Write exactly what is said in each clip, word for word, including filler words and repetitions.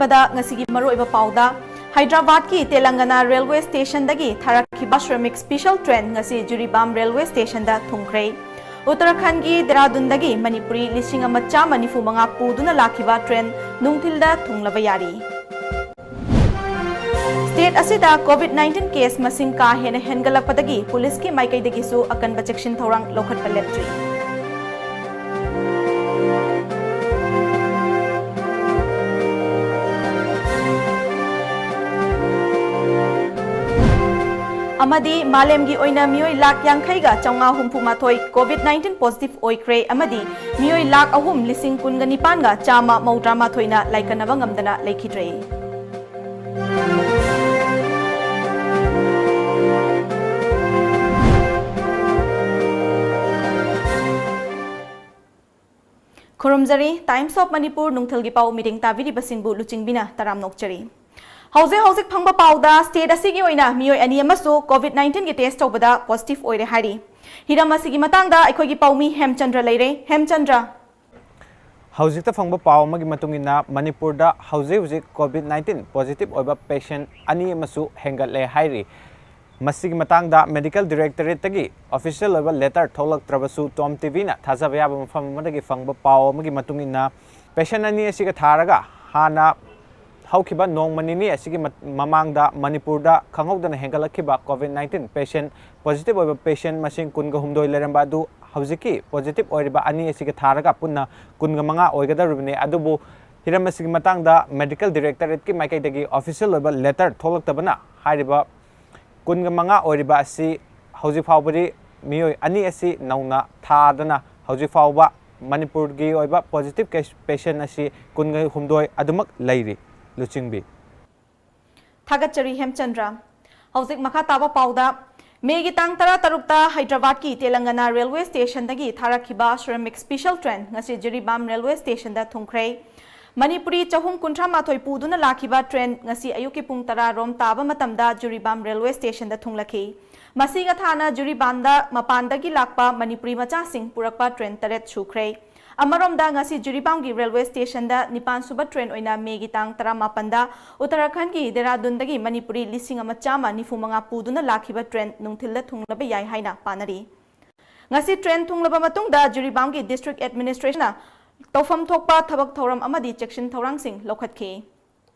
ꯄꯗ ꯉꯁꯤꯒꯤ ꯃꯔꯨꯑꯣꯏꯕ ꯄꯥꯎꯗ, ꯍꯥꯏꯗ꯭ꯔꯕꯥꯗꯀꯤ ꯇꯦꯂꯪꯒꯅꯥ ꯔꯦꯜꯋꯦ ꯁ꯭ꯇꯦꯁꯟꯗꯒꯤ ꯊꯥꯔꯛꯈꯤꯕ ꯁ꯭ꯔꯃꯤꯛ ꯁ꯭ꯄꯤꯁꯦꯜ ꯇ꯭ꯔꯦꯟ ꯉꯁꯤ ꯖꯤꯔꯤꯕꯥꯝ ꯔꯦꯜꯋꯦ ꯁ꯭ꯇꯦꯁꯟꯗ ꯊꯨꯡꯈ꯭ꯔꯦ꯫ ꯎꯠꯇꯔꯈꯟꯗꯒꯤ ꯗꯦꯍꯔꯥꯗꯨꯟꯗꯒꯤ ꯃꯅꯤꯄꯨꯔꯤ ꯂꯤꯁꯤꯡ ꯑꯃ ꯆꯥꯝꯃ ꯅꯤꯐꯨ ꯃꯉꯥ ꯄꯨꯗꯨꯅ ꯂꯥꯛꯈꯤꯕ ꯇ꯭ꯔꯦꯟ ꯅꯨꯡꯊꯤꯜꯗ ꯊꯨꯡꯂꯕ ꯌꯥꯔꯤ꯫ ꯁ꯭ꯇꯦꯠ ꯑꯁꯤꯗ ꯀꯣꯚꯤꯗ ꯅꯥꯏꯟꯇꯤꯟ ꯀꯦꯁ ꯃꯁꯤꯡ ꯀꯥ ꯍꯦꯟꯅ ꯍꯦꯟꯒꯠꯂꯛꯄꯗꯒꯤ ꯄꯨꯂꯤꯁꯀꯤ ꯃꯥꯏꯀꯩꯗꯒꯤꯁꯨ ꯑꯀꯟꯕ ꯆꯦꯛꯁꯤꯟ ꯊꯧꯔꯥꯡ ꯂꯧꯈꯠꯄ ꯂꯦꯞꯇ꯭ꯔꯤ꯫ ꯑꯃꯗꯤ ꯃꯥꯂꯦꯝꯒꯤ ꯑꯣꯏꯅ ꯃꯤꯑꯣꯏ ꯂꯥꯈ ꯌꯥꯡꯈꯩꯒ ꯆꯥꯝꯃꯉꯥ ꯍꯨꯝꯐꯨ ꯃꯥꯊꯣꯏ ꯀꯣꯚꯤꯗ ꯅꯥꯏꯟꯇꯤꯟ ꯄꯣꯖꯤꯇꯤꯚ ꯑꯣꯏꯈ꯭ꯔꯦ ꯑꯃꯗꯤ ꯃꯤꯑꯣꯏ ꯂꯥꯈ ꯑꯍꯨꯝ ꯂꯤꯁꯤꯡ ꯀꯨꯟꯒ ꯅꯤꯄꯥꯟꯒ ꯆꯥꯝꯃ ꯃꯧꯗ꯭ꯔꯥ ꯃꯥꯊꯣꯏꯅ ꯂꯥꯏꯀꯠꯅꯕ ꯉꯝꯗꯅ ꯂꯩꯈꯤꯗ꯭ꯔꯦ꯫ ꯈꯨꯔꯨꯝꯖꯔꯤ꯫ Times of Manipur ꯅꯨꯡꯊꯤꯜꯒꯤ ꯄꯥꯎ ꯃꯤꯠꯌꯦꯡ ꯇꯥꯕꯤꯔꯤꯕꯁꯤꯡꯕꯨ ꯂꯨꯆꯤꯡꯕꯤꯅ ꯇꯔꯥꯝꯅ ꯑꯣꯛꯆꯔꯤ꯫ ꯍꯧꯖꯤꯛ ꯍꯧꯖꯤꯛ ꯐꯪꯕ ꯄꯥꯎꯗ, ꯁ꯭ꯇꯦꯠ ꯑꯁꯤꯒꯤ ꯑꯣꯏꯅ ꯃꯤꯑꯣꯏ ꯑꯅꯤ ꯑꯃꯁꯨ ꯀꯣꯚꯤꯗ ꯅꯥꯏꯟꯇꯤꯟꯒꯤ ꯇꯦꯁ ꯇꯧꯕꯗ ꯄꯣꯖꯤꯇꯤꯚ ꯑꯣꯏꯔꯦ ꯍꯥꯏꯔꯤ꯫ ꯍꯤꯔꯝ ꯑꯁꯤꯒꯤ ꯃꯇꯥꯡꯗ ꯑꯩꯈꯣꯏꯒꯤ ꯄꯥꯎꯃꯤ ꯍꯦꯝꯆꯟꯗ꯭ꯔ ꯂꯩꯔꯦ꯫ ꯍꯦꯝꯆꯟꯗ꯭ꯔ꯫ ꯍꯧꯖꯤꯛꯇ ꯐꯪꯕ ꯄꯥꯎ ꯑꯃꯒꯤ ꯃꯇꯨꯡ ꯏꯟꯅ, ꯃꯅꯤꯄꯨꯔꯗ ꯍꯧꯖꯤꯛ ꯍꯧꯖꯤꯛ ꯀꯣꯚꯤꯗ ꯅꯥꯏꯟꯇꯤꯟ ꯄꯣꯖꯤꯇꯤꯚ ꯑꯣꯏꯕ ꯄꯦꯁꯦꯟꯠ ꯑꯅꯤ ꯑꯃꯁꯨ ꯍꯦꯟꯒꯠꯂꯦ ꯍꯥꯏꯔꯤ꯫ ꯃꯁꯤꯒꯤ ꯃꯇꯥꯡꯗ ꯃꯦꯗꯤꯀꯦꯜ ꯗꯤꯔꯦꯛꯇꯣꯔꯦꯠꯇꯒꯤ ꯑꯣꯐꯤꯁꯤꯌꯦꯜ ꯑꯣꯏꯕ ꯂꯦꯇꯔ ꯊꯣꯛꯂꯛꯇ꯭ꯔꯕꯁꯨ, ꯇꯣꯝ ꯇꯤꯚꯤꯅ ꯊꯥꯖꯕ ꯌꯥꯕ ꯃꯐꯝ ꯑꯃꯗꯒꯤ ꯐꯪꯕ ꯄꯥꯎ ꯑꯃꯒꯤ ꯃꯇꯨꯡ ꯏꯟꯅ, ꯄꯦꯁꯦꯟꯠ ꯑꯅꯤ ꯑꯁꯤꯒ ꯊꯥꯔꯒ ꯍꯥꯟꯅ ꯍꯧꯈꯤꯕ ꯅꯣꯡꯃ ꯅꯤꯅꯤ ꯑꯁꯤꯒꯤ ꯃ-, ꯃꯃꯥꯡꯗ ꯃꯅꯤꯄꯨꯔꯗ ꯈꯪꯍꯧꯗꯅ ꯍꯦꯟꯒꯠꯂꯛꯈꯤꯕ ꯀꯣꯚꯤꯗ ꯅꯥꯏꯟꯇꯤꯟ ꯄꯦꯁꯦꯟꯠ, ꯄꯣꯖꯤꯇꯤꯚ ꯑꯣꯏꯕ ꯄꯦꯁꯦꯟꯠ ꯃꯁꯤꯡ ꯀꯨꯟꯒ ꯍꯨꯝꯗꯣꯏ ꯂꯩꯔꯝꯕ ꯑꯗꯨ ꯍꯧꯖꯤꯛꯀꯤ ꯄꯣꯖꯤꯇꯤꯚ ꯑꯣꯏꯔꯤꯕ ꯑꯅꯤ ꯑꯁꯤꯒ ꯊꯥꯔꯒ ꯄꯨꯟꯅ ꯀꯨꯟꯒ ꯃꯉꯥ ꯑꯣꯏꯒꯗꯧꯔꯤꯕꯅꯤ꯫ ꯑꯗꯨꯕꯨ ꯍꯤꯔꯝ ꯑꯁꯤꯒꯤ ꯃꯇꯥꯡꯗ ꯃꯦꯗꯤꯀꯦꯜ ꯗꯤꯔꯦꯛꯇꯣꯔꯦꯠꯀꯤ ꯃꯥꯏꯀꯩꯗꯒꯤ ꯑꯣꯐꯤꯁꯤꯌꯦꯜ ꯑꯣꯏꯕ ꯂꯦꯇꯔ ꯊꯣꯛꯂꯛꯇꯕꯅ ꯍꯥꯏꯔꯤꯕ ꯀꯨꯟꯒ ꯃꯉꯥ ꯑꯣꯏꯔꯤꯕ ꯑꯁꯤ ꯍꯧꯖꯤꯛ ꯐꯥꯎꯕꯗꯤ ꯃꯤꯑꯣꯏ ꯑꯅꯤ ꯑꯁꯤ ꯅꯧꯅ ꯊꯥꯗꯅ ꯍꯧꯖꯤꯛ ꯐꯥꯎꯕ ꯃꯅꯤꯄꯨꯔꯒꯤ ꯑꯣꯏꯕ ꯄꯣꯖꯤꯇꯤꯚ ꯀꯦꯁ ꯄꯦꯁꯦꯟꯠ ꯑꯁꯤ ꯀꯨꯟꯒ ꯍꯨꯝꯗꯣꯏ ꯑꯗꯨꯃꯛ ꯂꯩꯔꯤ꯫ ꯂꯨꯆꯤꯡꯕꯤ꯫ ꯊꯥꯒꯠꯆꯔꯤ ꯍꯦꯝꯆꯟꯗ꯭ꯔ꯫ ꯍꯧꯖꯤꯛ ꯃꯈꯥ ꯇꯥꯕ ꯄꯥꯎꯗ, ꯃꯦꯒꯤ ꯇꯥꯡ ꯇꯔꯥꯇꯔꯨꯛꯇ ꯍꯥꯏꯗ꯭ꯔꯕꯥꯗꯀꯤ ꯇꯦꯂꯪꯒꯅꯥ ꯔꯦꯜꯋꯦ ꯁ꯭ꯇꯦꯁꯟꯗꯒꯤ ꯊꯥꯔꯛꯈꯤꯕ ꯁ꯭ꯔꯃꯤꯛ ꯁ꯭ꯄꯤꯁꯦꯜ ꯇ꯭ꯔꯦꯟ ꯉꯁꯤ ꯖꯤꯔꯤꯕꯥꯝ ꯔꯦꯜꯋꯦ ꯁ꯭ꯇꯦꯁꯟꯗ ꯊꯨꯡꯈ꯭ꯔꯦ꯫ ꯃꯅꯤꯄꯨꯔꯤ ꯆꯍꯨꯝ ꯀꯨꯟꯊ꯭ꯔꯥ ꯃꯥꯊꯣꯏ ꯄꯨꯗꯨꯅ ꯂꯥꯛꯈꯤꯕ ꯇ꯭ꯔꯦꯟ ꯉꯁꯤ ꯑꯌꯨꯛꯀꯤ ꯄꯨꯡ ꯇꯔꯥ ꯔꯣꯝ ꯇꯥꯕ ꯃꯇꯝꯗ ꯖꯤꯔꯤꯕꯥꯝ ꯔꯦꯜꯋꯦ ꯁ꯭ꯇꯦꯁꯟꯗ ꯊꯨꯡꯂꯛꯈꯤ꯫ ꯃꯁꯤꯒ ꯊꯥꯅ ꯖꯤꯔꯤꯕꯥꯝꯗ ꯃꯄꯥꯟꯗꯒꯤ ꯂꯥꯛꯄ ꯃꯅꯤꯄꯨꯔꯤ ꯃꯆꯥꯁꯤꯡ ꯄꯨꯔꯛꯄ ꯇ꯭ꯔꯦꯟ ꯇꯔꯦꯠ ꯁꯨꯈ꯭ꯔꯦ꯫ ꯑꯃꯔꯣꯝꯗ, ꯉꯁꯤ ꯖꯤꯔꯤꯕꯥꯝꯒꯤ ꯔꯦꯜꯋꯦ ꯁ꯭ꯇꯦꯁꯟꯗ ꯅꯤꯄꯥꯟ ꯁꯨꯕ ꯇ꯭ꯔꯦꯟ ꯑꯣꯏꯅ ꯃꯦꯒꯤ ꯇꯥꯡ ꯇꯔꯥꯃꯥꯄꯟꯗ ꯎꯠꯇꯔꯥꯈꯟꯗꯒꯤ ꯗꯦꯔꯥꯗꯨꯟꯗꯒꯤ ꯃꯅꯤꯄꯨꯔꯤ ꯂꯤꯁꯤꯡ ꯑꯃ ꯆꯥꯝꯃ ꯅꯤꯐꯨ ꯃꯉꯥ ꯄꯨꯗꯨꯅ ꯂꯥꯛꯈꯤꯕ ꯇ꯭ꯔꯦꯟ ꯅꯨꯡꯊꯤꯜꯗ ꯊꯨꯡꯂꯕ ꯌꯥꯏ ꯍꯥꯏꯅ ꯄꯥꯅꯔꯤ꯫ ꯉꯁꯤ ꯇ꯭ꯔꯦꯟ ꯊꯨꯡꯂꯕ ꯃꯇꯨꯡꯗ ꯖꯤꯔꯤꯕꯥꯝꯒꯤ ꯗꯤꯁꯇ꯭ꯔꯤꯛ ꯑꯦꯗꯃꯤꯅꯤꯁꯇ꯭ꯔꯦꯁꯟꯅ ꯇꯧꯐꯝ ꯊꯣꯛꯄ ꯊꯕꯛ ꯊꯧꯔꯝ ꯑꯃꯗꯤ ꯆꯦꯛꯁꯤꯟ ꯊꯧꯔꯥꯡꯁꯤꯡ ꯂꯧꯈꯠꯈꯤ꯫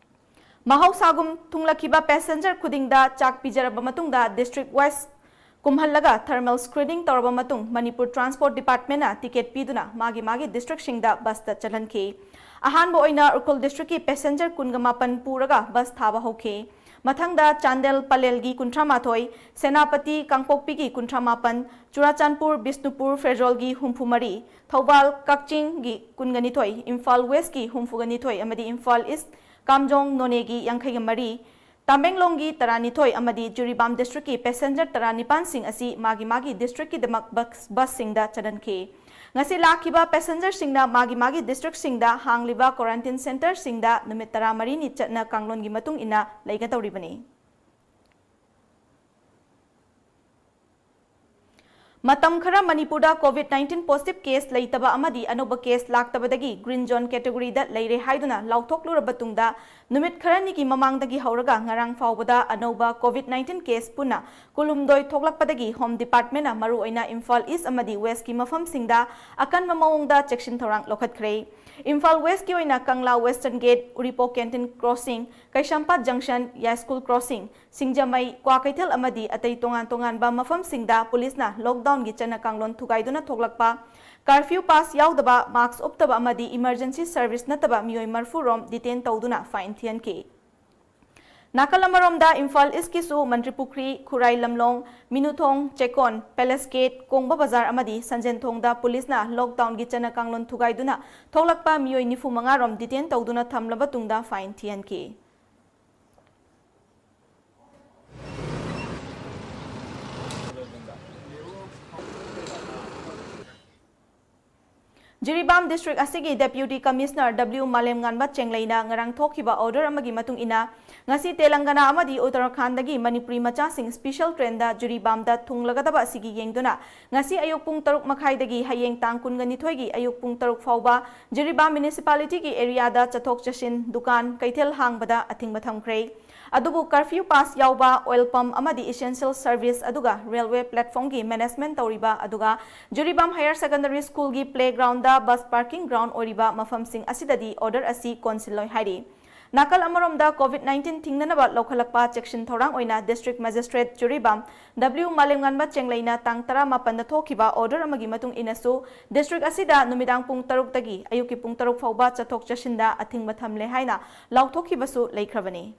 ꯃꯍꯧꯁꯥꯒꯨꯝ ꯊꯨꯡꯂꯛꯈꯤꯕ ꯄꯦꯁꯦꯟꯖꯔ ꯈꯨꯗꯤꯡꯗ ꯆꯥꯛ ꯄꯤꯖꯔꯕ ꯃꯇꯨꯡꯗ ꯗꯤꯁꯇ꯭ꯔꯤꯛ ꯋꯥꯏꯁ ꯀꯨꯝꯍꯜꯂꯒ ꯊꯔꯃꯦꯜ ꯁ꯭ꯀ꯭ꯔꯤꯅꯤꯡ ꯇꯧꯔꯕ ꯃꯇꯨꯡ ꯃꯅꯤꯄꯨꯔ ꯇ꯭ꯔꯥꯟꯁꯄꯣꯔꯠ ꯗꯤꯄꯥꯔꯠꯃꯦꯟꯅ ꯇꯤꯀꯦꯠ ꯄꯤꯗꯨꯅ ꯃꯥꯒꯤ ꯃꯥꯒꯤ ꯗꯤꯁꯇ꯭ꯔꯤꯛꯁꯤꯡꯗ ꯕꯁꯇ ꯆꯠꯍꯟꯈꯤ꯫ ꯑꯍꯥꯟꯕ ꯑꯣꯏꯅ ꯎꯈ꯭ꯔꯨꯜ ꯗꯤꯁꯇ꯭ꯔꯤꯛꯀꯤ ꯄꯦꯁꯦꯟꯖꯔ ꯀꯨꯟꯒ ꯃꯥꯄꯟ ꯄꯨꯔꯒ ꯕꯁ ꯊꯥꯕ ꯍꯧꯈꯤ꯫ ꯃꯊꯪꯗ ꯆꯥꯟꯗꯦꯜ ꯄꯂꯦꯜꯒꯤ ꯀꯨꯟꯊ꯭ꯔꯥ ꯃꯥꯊꯣꯏ, ꯁꯦꯅꯥꯄꯇꯤ ꯀꯥꯡꯄꯣꯛꯄꯤꯒꯤ ꯀꯨꯟꯊ꯭ꯔꯥ ꯃꯥꯄꯟ, ꯆꯨꯔꯥꯆꯥꯟꯄꯨꯔ ꯕꯤꯁꯅꯨꯄꯨꯔ ꯐꯦꯔꯖꯣꯜꯒꯤ ꯍꯨꯝꯐꯨ ꯃꯔꯤ, ꯊꯧꯕꯥꯜ ꯀꯛꯆꯤꯡꯒꯤ ꯀꯨꯟꯒ ꯅꯤꯊꯣꯏ, ꯏꯝꯐꯥꯜ ꯋꯦꯁꯀꯤ ꯍꯨꯝꯐꯨꯒ ꯅꯤꯊꯣꯏ ꯑꯃꯗꯤ ꯏꯝꯐꯥꯜ ꯏꯁ ꯀꯥꯝꯖꯣꯡ ꯅꯣꯅꯦꯒꯤ ꯌꯥꯡꯈꯩꯒ ꯃꯔꯤ, ꯇꯥꯃꯦꯡꯂꯣꯡꯒꯤ ꯇꯔꯥꯅꯤꯊꯣꯏ ꯑꯃꯗꯤ ꯖꯤꯔꯤꯕꯥꯝ ꯗꯤꯁꯇ꯭ꯔꯤꯛꯀꯤ ꯄꯦꯁꯦꯟꯖꯔ ꯇꯔꯥꯅꯤꯄꯥꯟꯁꯤꯡ ꯑꯁꯤ ꯃꯥꯒꯤ ꯃꯥꯒꯤ ꯗꯤꯁꯇ꯭ꯔꯤꯛꯀꯤꯗꯃꯛ ꯕꯁ, ꯕꯁꯁꯤꯡꯗ ꯆꯠꯍꯟꯈꯤ꯫ ꯉꯁꯤ ꯂꯥꯛꯈꯤꯕ ꯄꯦꯁꯦꯟꯖꯔꯁꯤꯡꯅ ꯃꯥꯒꯤ ꯃꯥꯒꯤ ꯗꯤꯁꯇ꯭ꯔꯤꯛꯁꯤꯡꯗ ꯍꯥꯡꯂꯤꯕ ꯀ꯭ꯋꯥꯔꯦꯟꯇꯤꯟ ꯁꯦꯟꯇꯔꯁꯤꯡꯗ ꯅꯨꯃꯤꯠ ꯇꯔꯥꯃꯔꯤꯅꯤ ꯆꯠꯅ ꯀꯥꯡꯂꯣꯟꯒꯤ ꯃꯇꯨꯡ ꯏꯟꯅ ꯂꯩꯒꯗꯧꯔꯤꯕꯅꯤ꯫ ꯃꯇꯝ ꯈꯔ ꯃꯅꯤꯄꯨꯔꯗ ꯀꯣꯚꯤꯗ ꯅꯥꯏꯟꯇꯤꯟ ꯄꯣꯖꯤꯇꯤꯚ ꯀꯦꯁ ꯂꯩꯇꯕ ꯑꯃꯗꯤ ꯑꯅꯧꯕ ꯀꯦꯁ ꯂꯥꯛꯇꯕꯗꯒꯤ ꯒ꯭ꯔꯤꯟ ꯖꯣꯟ ꯀꯦꯇꯦꯒꯣꯔꯤꯗ ꯂꯩꯔꯦ ꯍꯥꯏꯗꯨꯅ ꯂꯥꯎꯊꯣꯛꯂꯨꯔꯕ ꯇꯨꯡꯗ, ꯅꯨꯃꯤꯠ ꯈꯔꯅꯤꯒꯤ ꯃꯃꯥꯡꯗꯒꯤ ꯍꯧꯔꯒ ꯉꯔꯥꯡ ꯐꯥꯎꯕꯗ ꯑꯅꯧꯕ ꯀꯣꯚꯤꯗ ꯅꯥꯏꯟꯇꯤꯟ ꯀꯦꯁ ꯄꯨꯟꯅ ꯀꯨꯟꯍꯨꯝꯗꯣꯏ ꯊꯣꯛꯂꯛꯄꯗꯒꯤ ꯍꯣꯝ ꯗꯤꯄꯥꯔꯠꯃꯦꯟꯅ ꯃꯔꯨꯑꯣꯏꯅ ꯏꯝꯐꯥꯜ ꯏꯁ ꯑꯃꯗꯤ ꯋꯦꯁꯀꯤ ꯃꯐꯝꯁꯤꯡꯗ ꯑꯀꯟꯕ ꯃꯑꯣꯡꯗ ꯆꯦꯛꯁꯤꯟ ꯊꯧꯔꯥꯡ ꯂꯧꯈꯠꯈ꯭ꯔꯦ꯫ ꯏꯝꯐꯥꯜ ꯋꯦꯁꯀꯤ ꯑꯣꯏꯅ ꯀꯪꯂꯥ ꯋꯦꯁꯇꯔꯟ ꯒꯦꯠ, ꯎꯔꯤꯄꯣꯛ ꯀꯦꯟꯇꯤꯟ ꯀ꯭ꯔꯣꯁꯤꯡ, ꯀꯩꯁꯥꯝꯄꯥꯠ ꯖꯪꯁꯟ, ꯌꯥꯏꯁ꯭ꯀꯨꯜ ꯀ꯭ꯔꯣꯁꯤꯡ, ꯁꯤꯡꯖꯃꯩ, ꯀ꯭ꯋꯥꯀꯩꯊꯦꯜ ꯑꯃꯗꯤ ꯑꯇꯩ ꯇꯣꯉꯥꯟ ꯇꯣꯉꯥꯟꯕ ꯃꯐꯝꯁꯤꯡꯗ ꯄꯨꯂꯤꯁꯅ ꯂꯣꯛꯗꯥꯎꯟꯒꯤ ꯆꯠꯅ ꯀꯥꯡꯂꯣꯟ ꯊꯨꯒꯥꯏꯗꯨꯅ ꯊꯣꯛꯂꯛꯄ, ꯀꯔꯐ꯭ꯌꯨ ꯄꯥꯁ ꯌꯥꯎꯗꯕ, ꯃꯥꯁ꯭ꯛ ꯎꯞꯇꯕ ꯑꯃꯗꯤ ꯏꯃꯔꯖꯦꯟꯁꯤ ꯁꯔꯚꯤꯁ ꯅꯠꯇꯕ ꯃꯤꯑꯣꯏ ꯃꯔꯤꯐꯨ ꯔꯣꯝ ꯗꯤꯇꯦꯟ ꯇꯧꯗꯨꯅ ꯐꯥꯏꯟ ꯊꯤꯍꯟꯈꯤ꯫ ꯅꯥꯀꯜ ꯑꯃꯔꯣꯝꯗ ꯏꯝꯐꯥꯜ ꯏꯁꯀꯤꯁꯨ ꯃꯟꯇ꯭ꯔꯤꯄꯨꯈ꯭ꯔꯤ, ꯈꯨꯔꯥꯏ ꯂꯝꯂꯣꯡ, ꯃꯤꯅꯨꯊꯣꯡ, ꯆꯦꯛꯀꯣꯟ, ꯄꯦꯂꯦꯁ ꯒꯦꯠ, ꯀꯣꯡꯕ ꯕꯖꯥꯔ ꯑꯃꯗꯤ ꯁꯟꯖꯦꯟꯊꯣꯡꯗ ꯄꯨꯂꯤꯁꯅ ꯂꯣꯛꯗꯥꯎꯟꯒꯤ ꯆꯠꯅ ꯀꯥꯡꯂꯣꯟ ꯊꯨꯒꯥꯏꯗꯨꯅ ꯊꯣꯛꯂꯛꯄ ꯃꯤꯑꯣꯏ ꯅꯤꯐꯨ ꯃꯉꯥ ꯔꯣꯝ ꯗꯤꯇꯦꯟ ꯇꯧꯗꯨꯅ ꯊꯝꯂꯕ ꯇꯨꯡꯗ ꯐꯥꯏꯟ ꯊꯤꯍꯟꯈꯤ꯫ ꯖꯤꯔꯤꯕꯥꯝ ꯗꯤꯁꯇ꯭ꯔꯤꯛ ꯑꯁꯤꯒꯤ ꯗꯦꯄ꯭ꯌꯨꯇꯤ ꯀꯃꯤꯁꯅꯔ ꯗꯕ꯭ꯂꯤꯎ ꯃꯥꯂꯦꯝꯉꯥꯟꯕ ꯆꯦꯡꯂꯩꯅ ꯉꯔꯥꯡ ꯊꯣꯛꯈꯤꯕ ꯑꯣꯔꯗꯔ ꯑꯃꯒꯤ ꯃꯇꯨꯡ ꯏꯟꯅ, ꯉꯁꯤ ꯇꯦꯂꯪꯒꯅꯥ ꯑꯃꯗꯤ ꯎꯠꯇꯔꯥꯈꯥꯟꯗꯒꯤ ꯃꯅꯤꯄꯨꯔꯤ ꯃꯆꯥꯁꯤꯡ ꯁ꯭ꯄꯤꯁꯦꯜ ꯇ꯭ꯔꯦꯟꯗ ꯖꯤꯔꯤꯕꯥꯝꯗ ꯊꯨꯡꯂꯒꯗꯕ ꯑꯁꯤꯒꯤ ꯌꯦꯡꯗꯨꯅ, ꯉꯁꯤ ꯑꯌꯨꯛ ꯄꯨꯡ ꯇꯔꯨꯛ ꯃꯈꯥꯏꯗꯒꯤ ꯍꯌꯦꯡ ꯇꯥꯡ ꯀꯨꯟꯒ ꯅꯤꯊꯣꯏꯒꯤ ꯑꯌꯨꯛ ꯄꯨꯡ ꯇꯔꯨꯛ ꯐꯥꯎꯕ ꯖꯤꯔꯤꯕꯥꯝ ꯃ꯭ꯌꯨꯅꯤꯁꯤꯄꯥꯂꯤꯇꯤꯒꯤ ꯑꯦꯔꯤꯌꯥꯗ ꯆꯠꯊꯣꯛ ꯆꯠꯁꯤꯟ, ꯗꯨꯀꯥꯟ, ꯀꯩꯊꯦꯜ ꯍꯥꯡꯕꯗ ꯑꯊꯤꯡꯕ ꯊꯝꯈ꯭ꯔꯦ꯫ ꯑꯗꯨꯕꯨ ꯀꯔꯐ꯭ꯌꯨ ꯄꯥꯁ ꯌꯥꯎꯕ ꯑꯣꯏꯜ ꯄꯝꯞ ꯑꯃꯗꯤ ꯏꯁꯦꯟꯁꯤꯌꯦꯜ ꯁꯔꯚꯤꯁ, ꯑꯗꯨꯒ ꯔꯦꯜꯋꯦ ꯄ꯭ꯂꯦꯠꯐꯣꯔꯝꯒꯤ ꯃꯦꯅꯦꯖꯃꯦꯟꯠ ꯇꯧꯔꯤꯕ, ꯑꯗꯨꯒ ꯖꯤꯔꯤꯕꯥꯝ ꯍꯥꯌꯔ ꯁꯦꯀꯦꯟꯗꯔꯤ ꯁ꯭ꯀꯨꯜꯒꯤ ꯄ꯭ꯂꯦꯒ꯭ꯔꯥꯎꯟꯗ, ꯕꯁ ꯄꯥꯔꯀꯤꯡ ꯒ꯭ꯔꯥꯎꯟ ꯑꯣꯏꯔꯤꯕ ꯃꯐꯝꯁꯤꯡ ꯑꯁꯤꯗꯗꯤ ꯑꯣꯔꯗꯔ ꯑꯁꯤ ꯀꯣꯟꯁꯤꯜꯂꯣꯏ ꯍꯥꯏꯔꯤ꯫ ꯅꯥꯀꯜ ꯑꯃꯔꯣꯝꯗ, ꯀꯣꯚꯤꯗ ꯅꯥꯏꯟꯇꯤꯟ ꯊꯤꯡꯅꯅꯕ ꯂꯧꯈꯠꯂꯛꯄ ꯆꯦꯛꯁꯤꯟ ꯊꯧꯔꯥꯡ ꯑꯣꯏꯅ ꯗꯤꯁꯇ꯭ꯔꯤꯛ ꯃꯦꯖꯤꯁꯇ꯭ꯔꯦꯠ ꯖꯤꯔꯤꯕꯥꯝ ꯗꯕ꯭ꯂꯤꯎ ꯃꯥꯂꯦꯝꯉꯥꯟꯕ ꯆꯦꯡꯂꯩꯅ ꯇꯥꯡ ꯇꯔꯥꯃꯥꯄꯟꯗ ꯊꯣꯛꯈꯤꯕ ꯑꯣꯔꯗꯔ ꯑꯃꯒꯤ ꯃꯇꯨꯡ ꯏꯟꯅꯁꯨ, ꯗꯤꯁꯇ꯭ꯔꯤꯛ ꯑꯁꯤꯗ ꯅꯨꯃꯤꯗꯥꯡ ꯄꯨꯡ ꯇꯔꯨꯛꯇꯒꯤ ꯑꯌꯨꯛꯀꯤ ꯄꯨꯡ ꯇꯔꯨꯛ ꯐꯥꯎꯕ ꯆꯠꯊꯣꯛ ꯆꯠꯁꯤꯟꯗ ꯑꯊꯤꯡꯕ ꯊꯝꯂꯦ ꯍꯥꯏꯅ ꯂꯥꯎꯊꯣꯛꯈꯤꯕꯁꯨ ꯂꯩꯈ꯭ꯔꯕꯅꯤ꯫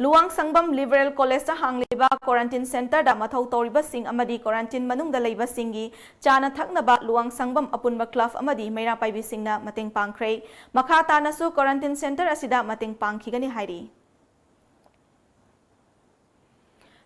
ꯂꯨꯋꯥꯡꯁꯪꯕꯝ ꯂꯤꯕꯔꯦꯜ ꯀꯣꯂꯦꯖꯇ ꯍꯥꯡꯂꯤꯕ ꯀ꯭ꯋꯥꯔꯦꯟꯇꯤꯟ ꯁꯦꯟꯇꯔꯗ ꯃꯊꯧ ꯇꯧꯔꯤꯕꯁꯤꯡ ꯑꯃꯗꯤ ꯀ꯭ꯋꯥꯔꯦꯟꯇꯤꯟ ꯃꯅꯨꯡꯗ ꯂꯩꯕꯁꯤꯡꯒꯤ ꯆꯥꯅ ꯊꯛꯅꯕ ꯂꯨꯋꯥꯡꯁꯪꯕꯝ ꯑꯄꯨꯟꯕ ꯀ꯭ꯂꯕ ꯑꯃꯗꯤ ꯃꯩꯔꯥ ꯄꯥꯏꯕꯤꯁꯤꯡꯅ ꯃꯇꯦꯡ ꯄꯥꯡꯈ꯭ꯔꯦ꯫ ꯃꯈꯥ ꯇꯥꯅꯁꯨ ꯀ꯭ꯋꯥꯔꯦꯟꯇꯤꯟ ꯁꯦꯟꯇꯔ ꯑꯁꯤꯗ ꯃꯇꯦꯡ ꯄꯥꯡꯈꯤꯒꯅꯤ ꯍꯥꯏꯔꯤ꯫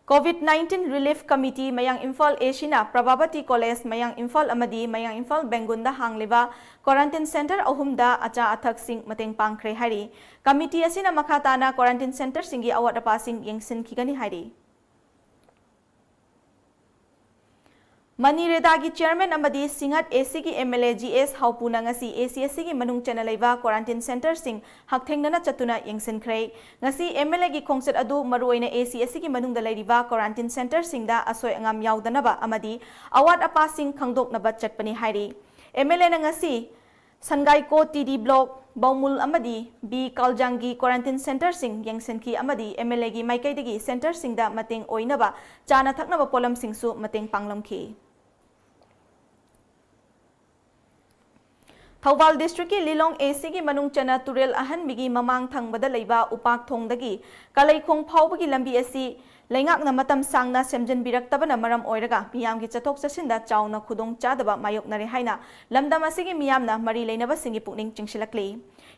ꯀꯣꯚꯤꯗ ꯅꯥꯏꯟꯇꯤꯟ ꯔꯤꯂꯤꯐ ꯀꯃꯤꯇꯤ ꯃꯌꯥꯡ ꯏꯝꯐꯥꯜ ꯑꯦꯁꯤꯅ ꯄ꯭ꯔꯚꯥꯕꯇꯤ ꯀꯣꯂꯦꯖ ꯃꯌꯥꯡ ꯏꯝꯐꯥꯜ ꯑꯃꯗꯤ ꯃꯌꯥꯡ ꯏꯝꯐꯥꯜ ꯕꯦꯡꯒꯨꯟꯗ ꯍꯥꯡꯂꯤꯕ ꯀ꯭ꯋꯥꯔꯦꯟꯇꯤꯟ ꯁꯦꯟꯇꯔ ꯑꯍꯨꯝꯗ ꯑꯆꯥ ꯑꯊꯛꯁꯤꯡ ꯃꯇꯦꯡ ꯄꯥꯡꯈ꯭ꯔꯦ ꯍꯥꯏꯔꯤ꯫ ꯀꯃꯤꯇꯤ ꯑꯁꯤꯅ ꯃꯈꯥ ꯇꯥꯅ ꯀ꯭ꯋꯥꯔꯦꯟꯇꯤꯟ ꯁꯦꯟꯇꯔꯁꯤꯡꯒꯤ ꯑꯋꯥꯠ ꯑꯄꯥꯁꯤꯡ ꯌꯦꯡꯁꯤꯟꯈꯤꯒꯅꯤ ꯍꯥꯏꯔꯤ꯫ ꯃꯅꯤꯔꯦꯗꯥꯒꯤ ꯆꯤꯌꯔꯃꯦꯟ ꯑꯃꯗꯤ ꯁꯤꯡꯍꯠ ꯑꯦꯁꯤꯒꯤ ꯑꯦꯝ ꯑꯦꯜ ꯑꯦ ꯖꯤ ꯑꯦꯁ ꯍꯥꯎꯄꯨꯅ ꯉꯁꯤ ꯑꯦꯁꯤ ꯑꯁꯤꯒꯤ ꯃꯅꯨꯡ ꯆꯟꯅ ꯂꯩꯕ ꯀ꯭ꯋꯥꯔꯦꯟꯇꯤꯟ ꯁꯦꯟꯇꯔꯁꯤꯡ ꯍꯛꯊꯦꯡꯅꯅ ꯆꯠꯇꯨꯅ ꯌꯦꯡꯁꯤꯟꯈ꯭ꯔꯦ꯫ ꯉꯁꯤ ꯑꯦꯝ ꯑꯦꯜ ꯑꯦꯒꯤ ꯈꯣꯡꯆꯠ ꯑꯗꯨ ꯃꯔꯨꯑꯣꯏꯅ ꯑꯦꯁꯤ ꯑꯁꯤꯒꯤ ꯃꯅꯨꯡꯗ ꯂꯩꯔꯤꯕ ꯀ꯭ꯋꯥꯔꯦꯟꯇꯤꯟ ꯁꯦꯟꯇꯔꯁꯤꯡꯗ ꯑꯁꯣꯏ ꯑꯉꯥꯝ ꯌꯥꯎꯗꯅꯕ ꯑꯃꯗꯤ ꯑꯋꯥꯠ ꯑꯄꯥꯁꯤꯡ ꯈꯪꯗꯣꯛꯅꯕ ꯆꯠꯄꯅꯤ ꯍꯥꯏꯔꯤ꯫ ꯑꯦꯝ ꯑꯦꯜ ꯑꯦꯅ ꯉꯁꯤ ꯁꯟꯒꯥꯏꯀꯣ ꯇꯤ ꯗꯤ ꯕ꯭ꯂꯣꯛ, ꯕꯧꯃꯨꯜ ꯑꯃꯗꯤ ꯕꯤ ꯀꯥꯜꯖꯥꯡꯒꯤ ꯀ꯭ꯋꯥꯔꯦꯟꯇꯤꯟ ꯁꯦꯟꯇꯔꯁꯤꯡ ꯌꯦꯡꯁꯤꯟꯈꯤ ꯑꯃꯗꯤ ꯑꯦꯝ ꯑꯦꯜ ꯑꯦꯒꯤ ꯃꯥꯏꯀꯩꯗꯒꯤ ꯁꯦꯟꯇꯔꯁꯤꯡꯗ ꯃꯇꯦꯡ ꯑꯣꯏꯅꯕ ꯆꯥꯅ ꯊꯛꯅꯕ ꯄꯣꯠꯂꯝꯁꯤꯡꯁꯨ ꯃꯇꯦꯡ ꯄꯥꯡꯂꯝꯈꯤ꯫ ꯊꯧꯕꯥꯜ ꯗꯤꯁꯇ꯭ꯔꯤꯛꯀꯤ ꯂꯤꯂꯣꯡ ꯑꯦꯁꯤꯒꯤ ꯃꯅꯨꯡ ꯆꯟꯅ ꯇꯨꯔꯦꯜ ꯑꯍꯟꯕꯤꯒꯤ ꯃꯃꯥꯡ ꯊꯪꯕꯗ ꯂꯩꯕ ꯎꯄꯥꯛ ꯊꯣꯡꯗꯒꯤ ꯀꯂꯩꯈꯣꯡ ꯐꯥꯎꯕꯒꯤ ꯂꯝꯕꯤ ꯑꯁꯤ ꯂꯩꯉꯥꯛꯅ ꯃꯇꯝ ꯁꯥꯡꯅ ꯁꯦꯝꯖꯤꯟꯕꯤꯔꯛꯇꯕꯅ ꯃꯔꯝ ꯑꯣꯏꯔꯒ ꯃꯤꯌꯥꯝꯒꯤ ꯆꯠꯊꯣꯛ ꯆꯠꯁꯤꯟꯗ ꯆꯥꯎꯅ ꯈꯨꯗꯣꯡ ꯆꯥꯗꯕ ꯃꯥꯌꯣꯛꯅꯔꯦ ꯍꯥꯏꯅ ꯂꯝꯗꯝ ꯑꯁꯤꯒꯤ ꯃꯤꯌꯥꯝꯅ ꯃꯔꯤ ꯂꯩꯅꯕꯁꯤꯡꯒꯤ ꯄꯨꯛꯅꯤꯡ ꯆꯤꯡꯁꯤꯜꯂꯛꯂꯤ꯫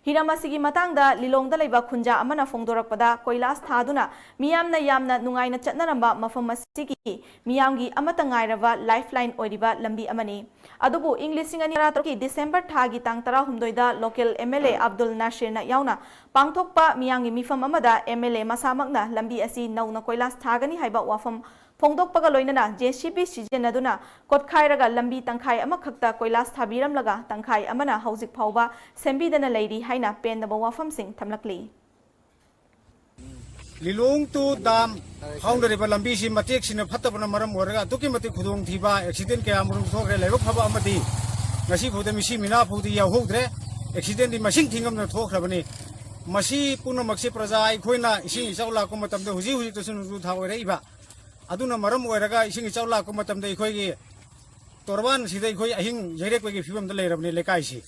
ꯍꯤꯔꯝ ꯑꯁꯤꯒꯤ ꯃꯇꯥꯡꯗ ꯂꯤꯂꯣꯡꯗ ꯂꯩꯕ ꯈꯨꯟꯖꯥ ꯑꯃꯅ ꯐꯣꯡꯗꯣꯔꯛꯄꯗ, ꯀꯣꯏꯂꯥꯁ ꯊꯥꯗꯨꯅ ꯃꯤꯌꯥꯝꯅ ꯌꯥꯝꯅ ꯅꯨꯡꯉꯥꯏꯅ ꯆꯠꯅꯔꯝꯕ ꯃꯐꯝ ꯑꯁꯤꯒꯤ ꯃꯤꯌꯥꯝꯒꯤ ꯑꯃꯠꯇ ꯉꯥꯏꯔꯕ lifeline ꯑꯣꯏꯔꯤꯕ ꯂꯝꯕꯤ ꯑꯃꯅꯤ꯫ ꯑꯗꯨꯕꯨ ꯏꯪ ꯂꯤꯁꯤꯡ ꯑꯅꯤ ꯇꯔꯥꯇꯔꯨꯛꯀꯤ ꯗꯤꯁꯦꯝꯕꯔ ꯊꯥꯒꯤ ꯇꯥꯡ ꯇꯔꯥꯍꯨꯝꯗꯣꯏꯗ local M L A Abdul ꯅꯥꯁꯤꯔꯅ ꯌꯥꯎꯅ ꯄꯥꯡꯊꯣꯛꯄ ꯃꯤꯌꯥꯝꯒꯤ ꯃꯤꯐꯝ ꯑꯃꯗ M L A ꯃꯁꯥꯃꯛꯅ ꯂꯝꯕꯤ ꯑꯁꯤ ꯅꯧꯅ ꯀꯣꯏꯂꯥꯁ ꯊꯥꯒꯅꯤ ꯍꯥꯏꯕ ꯋꯥꯐꯝ ꯐꯣꯡꯗꯣꯛꯄꯒ ꯂꯣꯏꯅꯅ J C B ꯁꯤꯖꯤꯟꯅꯗꯨꯅ ꯀꯣꯠꯈꯥꯏꯔꯒ ꯂꯝꯕꯤ ꯇꯪꯈꯥꯏ ꯑꯃꯈꯛꯇ ꯀꯣꯏꯂꯥꯁ ꯊꯥꯕꯤꯔꯝꯂꯒ ꯇꯪꯈꯥꯏ ꯑꯃꯅ ꯍꯧꯖꯤꯛ ꯐꯥꯎꯕ ꯁꯦꯝꯕꯤꯗꯅ ꯂꯩꯔꯤ ꯍꯥꯏꯅ ꯄꯦꯟꯗꯕ ꯋꯥꯐꯝꯁꯤꯡ ꯊꯝꯂꯛꯂꯤ꯫ ꯂꯤꯂꯣꯡ to ꯗꯥꯝ ꯐꯥꯎꯅꯔꯤꯕ ꯂꯝꯕꯤꯁꯤ ꯃꯇꯦꯛꯁꯤꯅ ꯐꯠꯇꯕꯅ ꯃꯔꯝ ꯑꯣꯏꯔꯒ ꯑꯗꯨꯛꯀꯤ ꯃꯇꯤꯛ ꯈꯨꯗꯣꯡꯊꯤꯕ, accident ꯀꯌꯥ ꯃꯔꯨꯝ ꯊꯣꯛꯈ꯭ꯔꯦ꯫ ꯂꯥꯏꯕꯛ ꯐꯕ ꯑꯃꯗꯤ ꯉꯁꯤ ꯐꯥꯎꯗ ꯃꯤꯁꯤ ꯃꯤꯅꯥ ꯐꯥꯎꯗꯤ ꯌꯥꯎꯍꯧꯗ꯭ꯔꯦ꯫ Accidentꯗꯤ ꯃꯁꯤꯡ ꯊꯤꯉꯝꯗꯅ ꯊꯣꯛꯈ꯭ꯔꯕꯅꯤ꯫ ꯃꯁꯤ ꯄꯨꯝꯅꯃꯛꯁꯤ ꯄ꯭ꯔꯖꯥ ꯑꯩꯈꯣꯏꯅ ꯏꯁꯤꯡ ꯏꯆꯥꯎ ꯂꯥꯛꯄ ꯃꯇꯝꯗ ꯍꯧꯖꯤꯛ ꯍꯧꯖꯤꯛꯇꯁꯨ ꯅꯣꯡꯖꯨ ꯊꯥ ꯑꯣꯏꯔꯛꯏꯕ꯫ ꯑꯗꯨꯅ ꯃꯔꯝ ꯑꯣꯏꯔꯒ ꯏꯁꯤꯡ ꯏꯆꯥꯎ ꯂꯥꯛꯄ ꯃꯇꯝꯗ ꯑꯩꯈꯣꯏꯒꯤ ꯇꯣꯔꯕꯥꯟꯁꯤꯗ ꯑꯩꯈꯣꯏ ꯑꯍꯤꯡ ꯌꯩꯔꯦꯛꯄꯒꯤ ꯐꯤꯕꯝꯗ ꯂꯩꯔꯕꯅꯤ ꯂꯩꯀꯥꯏꯁꯤ꯫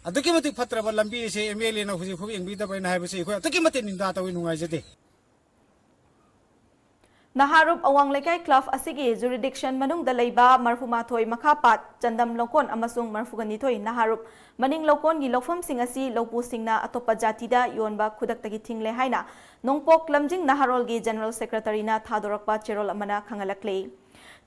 ꯑꯗꯨꯛꯀꯤ ꯃꯇꯤꯛ ꯐꯠꯇ꯭ꯔꯕ ꯂꯝꯕꯤ ꯑꯁꯤ M L Aꯅ ꯍꯧꯖꯤꯛ ꯐꯥꯎ ꯌꯦꯡꯕꯤꯗꯕꯅ ꯍꯥꯏꯕꯁꯤ ꯑꯩꯈꯣꯏ ꯑꯗꯨꯛꯀꯤ ꯃꯇꯤꯛ ꯅꯤꯟꯗꯥ ꯇꯧꯏ, ꯅꯨꯡꯉꯥꯏꯖꯗꯦ꯫ ꯅꯍꯥꯔꯨꯞ ꯑꯋꯥꯡ ꯂꯩꯀꯥꯏ club ꯑꯁꯤꯒꯤ jurisdiction ꯃꯅꯨꯡꯗ ꯂꯩꯕ ꯃꯔꯐꯨꯃꯥꯊꯣꯏ ꯃꯈꯥ ꯄꯥꯠ, ꯆꯟꯗꯝ ꯂꯧꯀꯣꯟ ꯑꯃꯁꯨꯡ ꯃꯔꯐꯨꯒ ꯅꯤꯊꯣꯏ ꯅꯍꯥꯔꯨꯞ ꯃꯅꯤꯡ ꯂꯧꯀꯣꯟꯒꯤ ꯂꯧꯐꯝꯁꯤꯡ ꯑꯁꯤ ꯂꯧꯄꯨꯁꯤꯡꯅ ꯑꯇꯣꯞꯄ ꯖꯥꯇꯤꯗ ꯌꯣꯟꯕ ꯈꯨꯗꯛꯇꯒꯤ ꯊꯤꯡꯂꯦ ꯍꯥꯏꯅ ꯅꯣꯡꯄꯣꯛ ꯂꯝꯖꯤꯡ ꯅꯍꯥꯔꯣꯜꯒꯤ general secretaryꯅ ꯊꯥꯗꯣꯔꯛꯄ ꯆꯦꯔꯣꯜ ꯑꯃꯅ ꯈꯪꯍꯜꯂꯛꯂꯤ꯫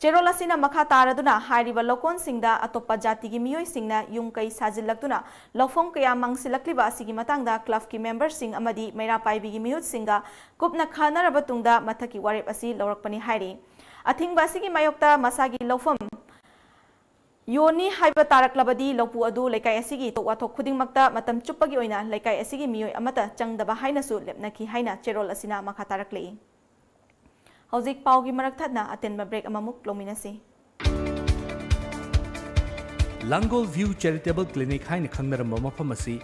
ꯆꯦꯔꯣꯜ ꯑꯁꯤꯅ ꯃꯈꯥ ꯇꯥꯔꯗꯨꯅ ꯍꯥꯏꯔꯤꯕ ꯂꯧꯀꯣꯟꯁꯤꯡꯗ ꯑꯇꯣꯞꯄ ꯖꯥꯇꯤꯒꯤ ꯃꯤꯑꯣꯏꯁꯤꯡꯅ ꯌꯨꯝ ꯀꯩ ꯁꯥꯖꯤꯜꯂꯛꯇꯨꯅ ꯂꯧꯐꯝ ꯀꯌꯥ ꯃꯥꯡꯁꯤꯜꯂꯛꯂꯤꯕ ꯑꯁꯤꯒꯤ ꯃꯇꯥꯡꯗ clubꯀꯤ memberꯁꯤꯡ ꯑꯃꯗꯤ ꯃꯩꯔꯥ ꯄꯥꯏꯕꯤꯒꯤ ꯃꯤꯍꯨꯠꯁꯤꯡꯒ ꯀꯨꯞꯅ ꯈꯟꯅꯔꯕ ꯇꯨꯡꯗ ꯃꯊꯛꯀꯤ ꯋꯥꯔꯦꯞ ꯑꯁꯤ ꯂꯧꯔꯛꯄꯅꯤ ꯍꯥꯏꯔꯤ꯫ ꯑꯊꯤꯡꯕ ꯑꯁꯤꯒꯤ ꯃꯥꯌꯣꯛꯇ ꯃꯁꯥꯒꯤ ꯂꯧꯐꯝ ꯌꯣꯟꯅꯤ ꯍꯥꯏꯕ ꯇꯥꯔꯛꯂꯕꯗꯤ ꯂꯧꯄꯨ ꯑꯗꯨ ꯂꯩꯀꯥꯏ ꯑꯁꯤꯒꯤ ꯊꯣꯛ ꯋꯥꯊꯣꯛ ꯈꯨꯗꯤꯡꯃꯛꯇ ꯃꯇꯝ ꯆꯨꯞꯄꯒꯤ ꯑꯣꯏꯅ ꯂꯩꯀꯥꯏ ꯑꯁꯤꯒꯤ ꯃꯤꯑꯣꯏ ꯑꯃꯠꯇ ꯆꯪꯗꯕ ꯍꯥꯏꯅꯁꯨ ꯂꯦꯞꯅꯈꯤ ꯍꯥꯏꯅ ꯆꯦꯔꯣꯜ ꯑꯁꯤꯅ ꯃꯈꯥ ꯇꯥꯔꯛꯂꯤ꯫ ꯍꯧꯖꯤꯛ ꯄꯥꯎꯒꯤ ꯃꯔꯛ ꯊꯠꯅ ꯑꯇꯦꯟꯕ break ꯑꯃꯃꯨꯛ ꯂꯧꯃꯤꯟꯅꯁꯤ꯫ ꯂꯥꯡꯒꯣꯜ View Charitable Clinic ꯍꯥꯏꯅ ꯈꯪꯅꯔꯝꯕ ꯃꯐꯝ ꯑꯁꯤ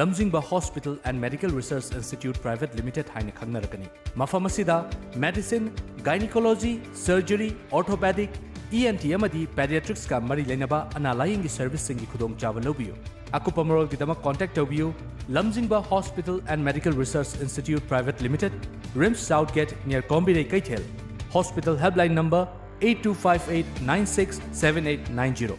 ꯂꯝꯖꯤꯡꯕ Hospital and Medical Research Institute Private Limited ꯍꯥꯏꯅ ꯈꯪꯅꯔꯒꯅꯤ꯫ ꯃꯐꯝ ꯑꯁꯤꯗ medicine, gynecology, surgery, orthopedic, E N T ꯑꯃꯗꯤ pediatricsꯀ ꯃꯔꯤ ꯂꯩꯅꯕ ꯑꯅꯥ ꯂꯥꯌꯦꯡꯒꯤ serviceꯁꯤꯡꯒꯤ ꯈꯨꯗꯣꯡꯆꯥꯕ ꯂꯧꯕꯤꯌꯨ꯫ ꯑꯀꯨꯞꯄ ꯃꯔꯣꯜꯒꯤꯗꯃꯛ contact ꯇꯧꯕꯤꯌꯨ, ꯂꯝꯖꯤꯡꯕ Hospital and Medical Research Institute Private Limited, RIMS South Gate near ꯀꯣꯝꯕꯤꯔꯩ ꯀꯩꯊꯦꯜ꯫ Hospital helpline number eight two five eight nine six seven eight nine zero꯫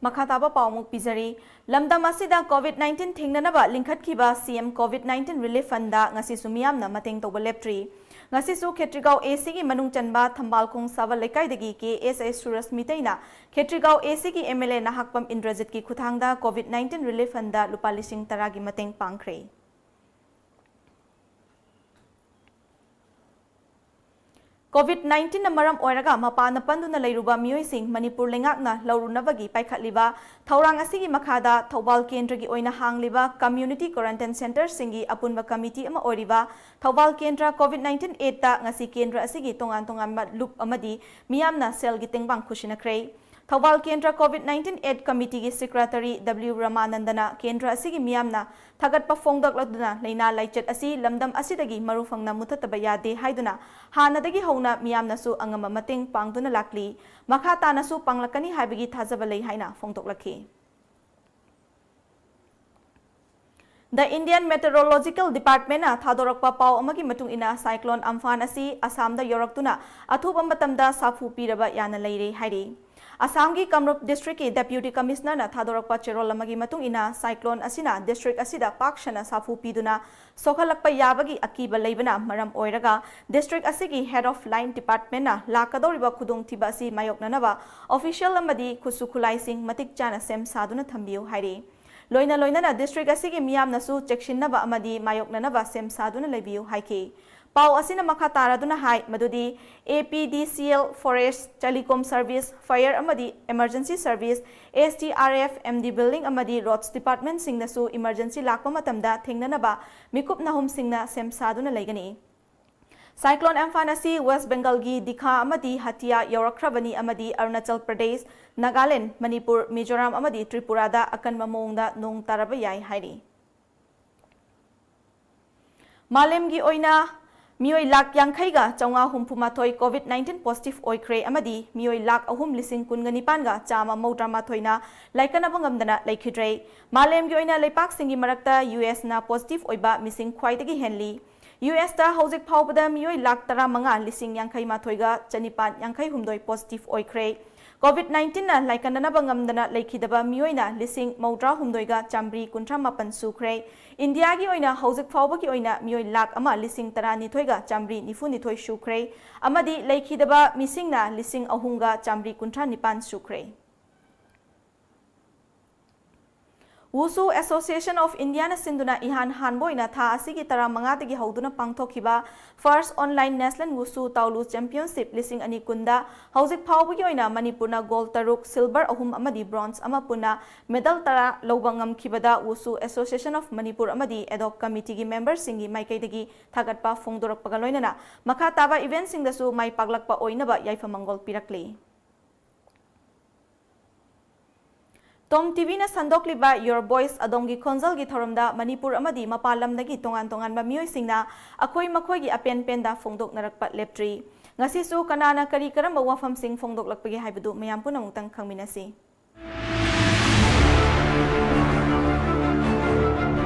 ꯃꯈꯥ ꯇꯥꯕ ꯄꯥꯎ ꯑꯃꯨꯛ ꯄꯤꯖꯔꯤ꯫ ꯂꯝꯗꯝ ꯑꯁꯤꯗ COVID nineteen ꯊꯦꯡꯅꯅꯕ ꯂꯤꯡꯈꯠꯈꯤꯕ CM COVID nineteen Relief Fundꯗ ꯉꯁꯤꯁꯨ ꯃꯤꯌꯥꯝꯅ ꯃꯇꯦꯡ ꯇꯧꯕ ꯂꯦꯞꯇ꯭ꯔꯤ꯫ ꯉꯁꯤꯁꯨ ꯈꯦꯇ꯭ꯔꯤꯒꯥꯎ ACꯒꯤ ꯃꯅꯨꯡ ꯆꯟꯕ ꯊꯝꯕꯥꯜꯈꯣꯡ ꯁꯥꯕ ꯂꯩꯀꯥꯏꯗꯒꯤ KSA ꯁꯨꯔꯁ ꯃꯤꯇꯩꯅ ꯈꯦꯇ꯭ꯔꯤꯒꯥꯎ ACꯒꯤ MLA ꯅꯍꯥꯛꯄꯝ ꯏꯟꯗ꯭ꯔꯖꯤꯠꯀꯤ ꯈꯨꯊꯥꯡꯗ COVID nineteen Relief Fundꯗ ꯂꯨꯄꯥ ꯂꯤꯁꯤꯡ ꯇꯔꯥꯒꯤ ꯃꯇꯦꯡ ꯄꯥꯡꯈ꯭ꯔꯦ꯫ COVID nineteenꯅ ꯃꯔꯝ ꯑꯣꯏꯔꯒ ꯃꯄꯥꯟꯗ ꯄꯟꯗꯨꯅ ꯂꯩꯔꯨꯕ ꯃꯤꯑꯣꯏꯁꯤꯡ ꯃꯅꯤꯄꯨꯔ ꯂꯩꯉꯥꯛꯅ ꯂꯧꯔꯨꯅꯕꯒꯤ ꯄꯥꯏꯈꯠꯂꯤꯕ ꯊꯧꯔꯥꯡ ꯑꯁꯤꯒꯤ ꯃꯈꯥꯗ ꯊꯧꯕꯥꯜ ꯀꯦꯟꯗ꯭ꯔꯒꯤ ꯑꯣꯏꯅ ꯍꯥꯡꯂꯤꯕ community quarantine centreꯁꯤꯡꯒꯤ ꯑꯄꯨꯟꯕ committee ꯑꯃ ꯑꯣꯏꯔꯤꯕ ꯊꯧꯕꯥꯜ ꯀꯦꯟꯗ꯭ꯔ COVID nineteen aidꯇ ꯉꯁꯤ ꯀꯦꯟꯗ꯭ꯔ ꯑꯁꯤꯒꯤ ꯇꯣꯉꯥꯟ ꯇꯣꯉꯥꯟꯕ ꯂꯨꯞ ꯑꯃꯗꯤ ꯃꯤꯌꯥꯝꯅ ꯁꯦꯜꯒꯤ ꯇꯦꯡꯕꯥꯡ ꯈꯨꯠꯁꯤꯟꯅꯈ꯭ꯔꯦ꯫ ꯊꯧꯕꯥꯜ ꯀꯦꯟꯗ꯭ꯔ COVID nineteen aid committeeꯒꯤ secretary W ꯔꯃꯥꯅꯟꯗꯅ ꯀꯦꯟꯗ꯭ꯔ ꯑꯁꯤꯒꯤ ꯃꯤꯌꯥꯝꯅ ꯊꯥꯒꯠꯄ ꯐꯣꯡꯗꯣꯛꯂꯗꯨꯅ ꯂꯥꯏꯅꯥ ꯂꯥꯏꯆꯠ ꯑꯁꯤ ꯂꯝꯗꯝ ꯑꯁꯤꯗꯒꯤ ꯃꯔꯨ ꯐꯪꯅ ꯃꯨꯊꯠꯇꯕ ꯌꯥꯗꯦ ꯍꯥꯏꯗꯨꯅ ꯍꯥꯟꯅꯗꯒꯤ ꯍꯧꯅ ꯃꯤꯌꯥꯝꯅꯁꯨ ꯑꯉꯝꯕ ꯃꯇꯦꯡ ꯄꯥꯡꯗꯨꯅ ꯂꯥꯛꯂꯤ꯫ ꯃꯈꯥ ꯇꯥꯅꯁꯨ ꯄꯥꯡꯂꯛꯀꯅꯤ ꯍꯥꯏꯕꯒꯤ ꯊꯥꯖꯕ ꯂꯩ ꯍꯥꯏꯅ ꯐꯣꯡꯗꯣꯛꯂꯛꯈꯤ꯫ The Indian Meteorological Departmentꯅ ꯊꯥꯗꯣꯔꯛꯄ ꯄꯥꯎ ꯑꯃꯒꯤ ꯃꯇꯨꯡ ꯏꯟꯅ cyclone Amphan ꯑꯁꯤ ꯑꯁꯥꯝꯗ ꯌꯧꯔꯛꯇꯨꯅ ꯑꯊꯨꯕ ꯃꯇꯝꯗ ꯁꯥꯐꯨ ꯄꯤꯔꯕ ꯌꯥꯅ ꯂꯩꯔꯦ ꯍꯥꯏꯔꯤ꯫ ꯑꯁꯥꯝꯒꯤ ꯀꯥꯃꯔꯨꯞ districtꯀꯤ deputy commissionerꯅ ꯊꯥꯗꯣꯔꯛꯄ ꯆꯦꯔꯣꯜ ꯑꯃꯒꯤ ꯃꯇꯨꯡ ꯏꯟꯅ cyclone ꯑꯁꯤꯅ district ꯑꯁꯤꯗ ꯄꯥꯛ ꯁꯟꯅ ꯁꯥꯐꯨ ꯄꯤꯗꯨꯅ ꯁꯣꯛꯍꯜꯂꯛꯄ ꯌꯥꯕꯒꯤ ꯑꯀꯤꯕ ꯂꯩꯕꯅ ꯃꯔꯝ ꯑꯣꯏꯔꯒ district ꯑꯁꯤꯒꯤ head of line departmentꯅ ꯂꯥꯛꯀꯗꯧꯔꯤꯕ ꯈꯨꯗꯣꯡꯊꯤꯕ ꯑꯁꯤ ꯃꯥꯌꯣꯛꯅꯅꯕ official ꯑꯃꯗꯤ ꯈꯨꯠꯁꯨ ꯈꯨꯠꯂꯥꯏꯁꯤꯡ ꯃꯇꯤꯛ ꯆꯥꯅ ꯁꯦꯝ ꯁꯥꯗꯨꯅ ꯊꯝꯕꯤꯌꯨ ꯍꯥꯏꯔꯤ꯫ ꯂꯣꯏꯅ ꯂꯣꯏꯅꯅ district ꯑꯁꯤꯒꯤ ꯃꯤꯌꯥꯝꯅꯁꯨ ꯆꯦꯛꯁꯤꯟꯅꯕ ꯑꯃꯗꯤ ꯃꯥꯌꯣꯛꯅꯅꯕ ꯁꯦꯝ ꯁꯥꯗꯨꯅ ꯂꯩꯕꯤꯌꯨ ꯍꯥꯏꯈꯤ꯫ ꯄꯥꯎ ꯑꯁꯤꯅ ꯃꯈꯥ ꯇꯥꯔꯗꯨꯅ ꯍꯥꯏ ꯃꯗꯨꯗꯤ APDCL, Forest, Telecom Service, Fire ꯑꯃꯗꯤ Emergency Service, SDRF, MD Building ꯑꯃꯗꯤ Roads departmentꯁꯤꯡꯅꯁꯨ emergency ꯂꯥꯛꯄ ꯃꯇꯝꯗ ꯊꯦꯡꯅꯅꯕ ꯃꯤꯀꯨꯞ ꯅꯥꯍꯨꯝꯁꯤꯡꯅ ꯁꯦꯝ ꯁꯥꯗꯨꯅ ꯂꯩꯒꯅꯤ꯫ Cyclone Amphan ꯑꯁꯤ West Bengalꯒꯤ ꯗꯤꯈꯥ ꯑꯃꯗꯤ ꯍꯇꯤꯌꯥ ꯌꯧꯔꯛꯈ꯭ꯔꯕꯅꯤ ꯑꯃꯗꯤ ꯑꯔꯨꯅꯥꯆꯜ ꯄ꯭ꯔꯗꯦꯁ, ꯅꯥꯒꯥꯂꯦꯟ, ꯃꯅꯤꯄꯨꯔ, ꯃꯤꯖꯣꯔꯥꯝ ꯑꯃꯗꯤ ꯇ꯭ꯔꯤꯄꯨꯔꯥꯗ ꯑꯀꯟꯕ ꯃꯑꯣꯡꯗ ꯅꯣꯡ ꯇꯥꯔꯕ ꯌꯥꯏ ꯍꯥꯏꯔꯤ꯫ ꯃꯥꯂꯦꯝꯒꯤ ꯑꯣꯏꯅ ꯃꯤꯑꯣꯏ ꯂꯥꯈ ꯌꯥꯡꯈꯩꯒ ꯆꯥꯝꯃꯉꯥ ꯍꯨꯝꯐꯨ ꯃꯥꯊꯣꯏ COVID nineteen positive ꯑꯣꯏꯈ꯭ꯔꯦ ꯑꯃꯗꯤ ꯃꯤꯑꯣꯏ ꯂꯥꯈ ꯑꯍꯨꯝ ꯂꯤꯁꯤꯡ ꯀꯨꯟꯒ ꯅꯤꯄꯥꯟꯒ ꯆꯥꯝꯃ ꯃꯧꯗ꯭ꯔꯥ ꯃꯥꯊꯣꯏꯅ ꯂꯥꯏꯀꯠꯅꯕ ꯉꯝꯗꯅ ꯂꯩꯈꯤꯗ꯭ꯔꯦ꯫ ꯃꯥꯂꯦꯝꯒꯤ ꯑꯣꯏꯅ ꯂꯩꯄꯥꯛꯁꯤꯡꯒꯤ ꯃꯔꯛꯇ USꯅ positive ꯑꯣꯏꯕ ꯃꯤꯁꯤꯡ ꯈ꯭ꯋꯥꯏꯗꯒꯤ ꯍꯦꯜꯂꯤ꯫ USꯇ ꯍꯧꯖꯤꯛ ꯐꯥꯎꯕꯗ ꯃꯤꯑꯣꯏ ꯂꯥꯈ ꯇꯔꯥꯃꯉꯥ ꯂꯤꯁꯤꯡ ꯌꯥꯡꯈꯩ ꯃꯥꯊꯣꯏꯒ ꯆꯅꯤꯄꯥꯟ ꯌꯥꯡꯈꯩ ꯍꯨꯝꯗꯣꯏ positive ꯑꯣꯏꯈ꯭ꯔꯦ꯫ COVID nineteen ꯅ ꯂꯥꯏꯀꯠꯅꯅꯕ ꯉꯝꯗꯅ ꯂꯩꯈꯤꯗꯕ ꯃꯤꯑꯣꯏꯅ ꯂꯤꯁꯤꯡ ꯃꯧꯗ꯭ꯔꯥ ꯍꯨꯝꯗꯣꯏꯒ ꯆꯥꯃꯔꯤ ꯀꯨꯟꯊ꯭ꯔꯥ ꯃꯥꯄꯟ ꯁꯨꯈ꯭ꯔꯦ꯫ ꯏꯟꯗꯤꯌꯥꯒꯤ ꯑꯣꯏꯅ ꯍꯧꯖꯤꯛ ꯐꯥꯎꯕꯒꯤ ꯑꯣꯏꯅ ꯃꯤꯑꯣꯏ ꯂꯥꯈ ꯑꯃ ꯂꯤꯁꯤꯡ ꯇꯔꯥꯅꯤꯊꯣꯏꯒ ꯆꯥꯃꯔꯤ ꯅꯤꯐꯨꯅꯤꯊꯣꯏ ꯁꯨꯈ꯭ꯔꯦ ꯑꯃꯗꯤ ꯂꯩꯈꯤꯗꯕ ꯃꯤꯁꯤꯡꯅ ꯂꯤꯁꯤꯡ ꯑꯍꯨꯝꯒ ꯆꯥꯃꯔꯤ ꯀꯨꯟꯊ꯭ꯔꯥ ꯅꯤꯄꯥꯟ ꯁꯨꯈ꯭ꯔꯦ꯫ ꯋꯨꯁꯨ Association of India ꯅ ꯁꯤꯟꯗꯨꯅ ꯏꯍꯥꯟ ꯍꯥꯟꯕ ꯑꯣꯏꯅ ꯊꯥ ꯑꯁꯤꯒꯤ ꯇꯔꯥꯃꯉꯥꯗꯒꯤ ꯍꯧꯗꯨꯅ ꯄꯥꯡꯊꯣꯛꯈꯤꯕ First Online National Wushu Taolu Championship ꯂꯤꯁꯤꯡ ꯑꯅꯤ ꯀꯨꯟꯗ ꯍꯧꯖꯤꯛ ꯐꯥꯎꯕꯒꯤ ꯑꯣꯏꯅ ꯃꯅꯤꯄꯨꯔꯅ ꯒꯣꯜ ꯇꯔꯨꯛ, ꯁꯤꯜꯚꯔ ꯑꯍꯨꯝ ꯑꯃꯗꯤ ꯕ꯭ꯔꯣꯟꯖ ꯑꯃ ꯄꯨꯟꯅ ꯃꯦꯗꯜ ꯇꯔꯥ ꯂꯧꯕ ꯉꯝꯈꯤꯕꯗ Wushu Association of Manipur ꯑꯃꯗꯤ ꯑꯦꯗꯣꯛ ꯀꯃꯤꯇꯤꯒꯤ ꯃꯦꯝꯕꯔꯁꯤꯡꯒꯤ ꯃꯥꯏꯀꯩꯗꯒꯤ ꯊꯥꯒꯠꯄ ꯐꯣꯡꯗꯣꯔꯛꯄꯒ ꯂꯣꯏꯅꯅ ꯃꯈꯥ ꯇꯥꯕ ꯏꯚꯦꯟꯠꯁꯤꯡꯗꯁꯨ ꯃꯥꯏ ꯄꯥꯛꯂꯛꯄ ꯑꯣꯏꯅꯕ ꯌꯥꯏꯐ ꯃꯪꯒꯣꯜ ꯄꯤꯔꯛꯂꯤ꯫ ꯇꯣꯝ ꯇꯤꯚꯤꯅ ꯁꯟꯗꯣꯛꯂꯤꯕ Your Voice, ꯑꯗꯣꯝꯒꯤ ꯈꯣꯟꯖꯦꯜꯒꯤ ꯊꯧꯔꯝꯗ ꯃꯅꯤꯄꯨꯔ ꯑꯃꯗꯤ ꯃꯄꯥꯟ ꯂꯝꯗꯒꯤ ꯇꯣꯉꯥꯟ ꯇꯣꯉꯥꯟꯕ ꯃꯤꯑꯣꯏꯁꯤꯡꯅ ꯑꯩꯈꯣꯏ ꯃꯈꯣꯏꯒꯤ ꯑꯄꯦꯟ ꯄꯦꯟꯗ ꯐꯣꯡꯗꯣꯛꯅꯔꯛꯄ ꯂꯦꯞꯇ꯭ꯔꯤ꯫ ꯉꯁꯤꯁꯨ ꯀꯅꯥꯅ ꯀꯔꯤ ꯀꯔꯝꯕ ꯋꯥꯐꯝꯁꯤꯡ ꯐꯣꯡꯗꯣꯛꯂꯛꯄꯒꯦ ꯍꯥꯏꯕꯗꯨ ꯃꯌꯥꯝ ꯄꯨꯝꯅꯃꯛꯇꯪ ꯈꯪꯃꯤꯟꯅꯁꯤ꯫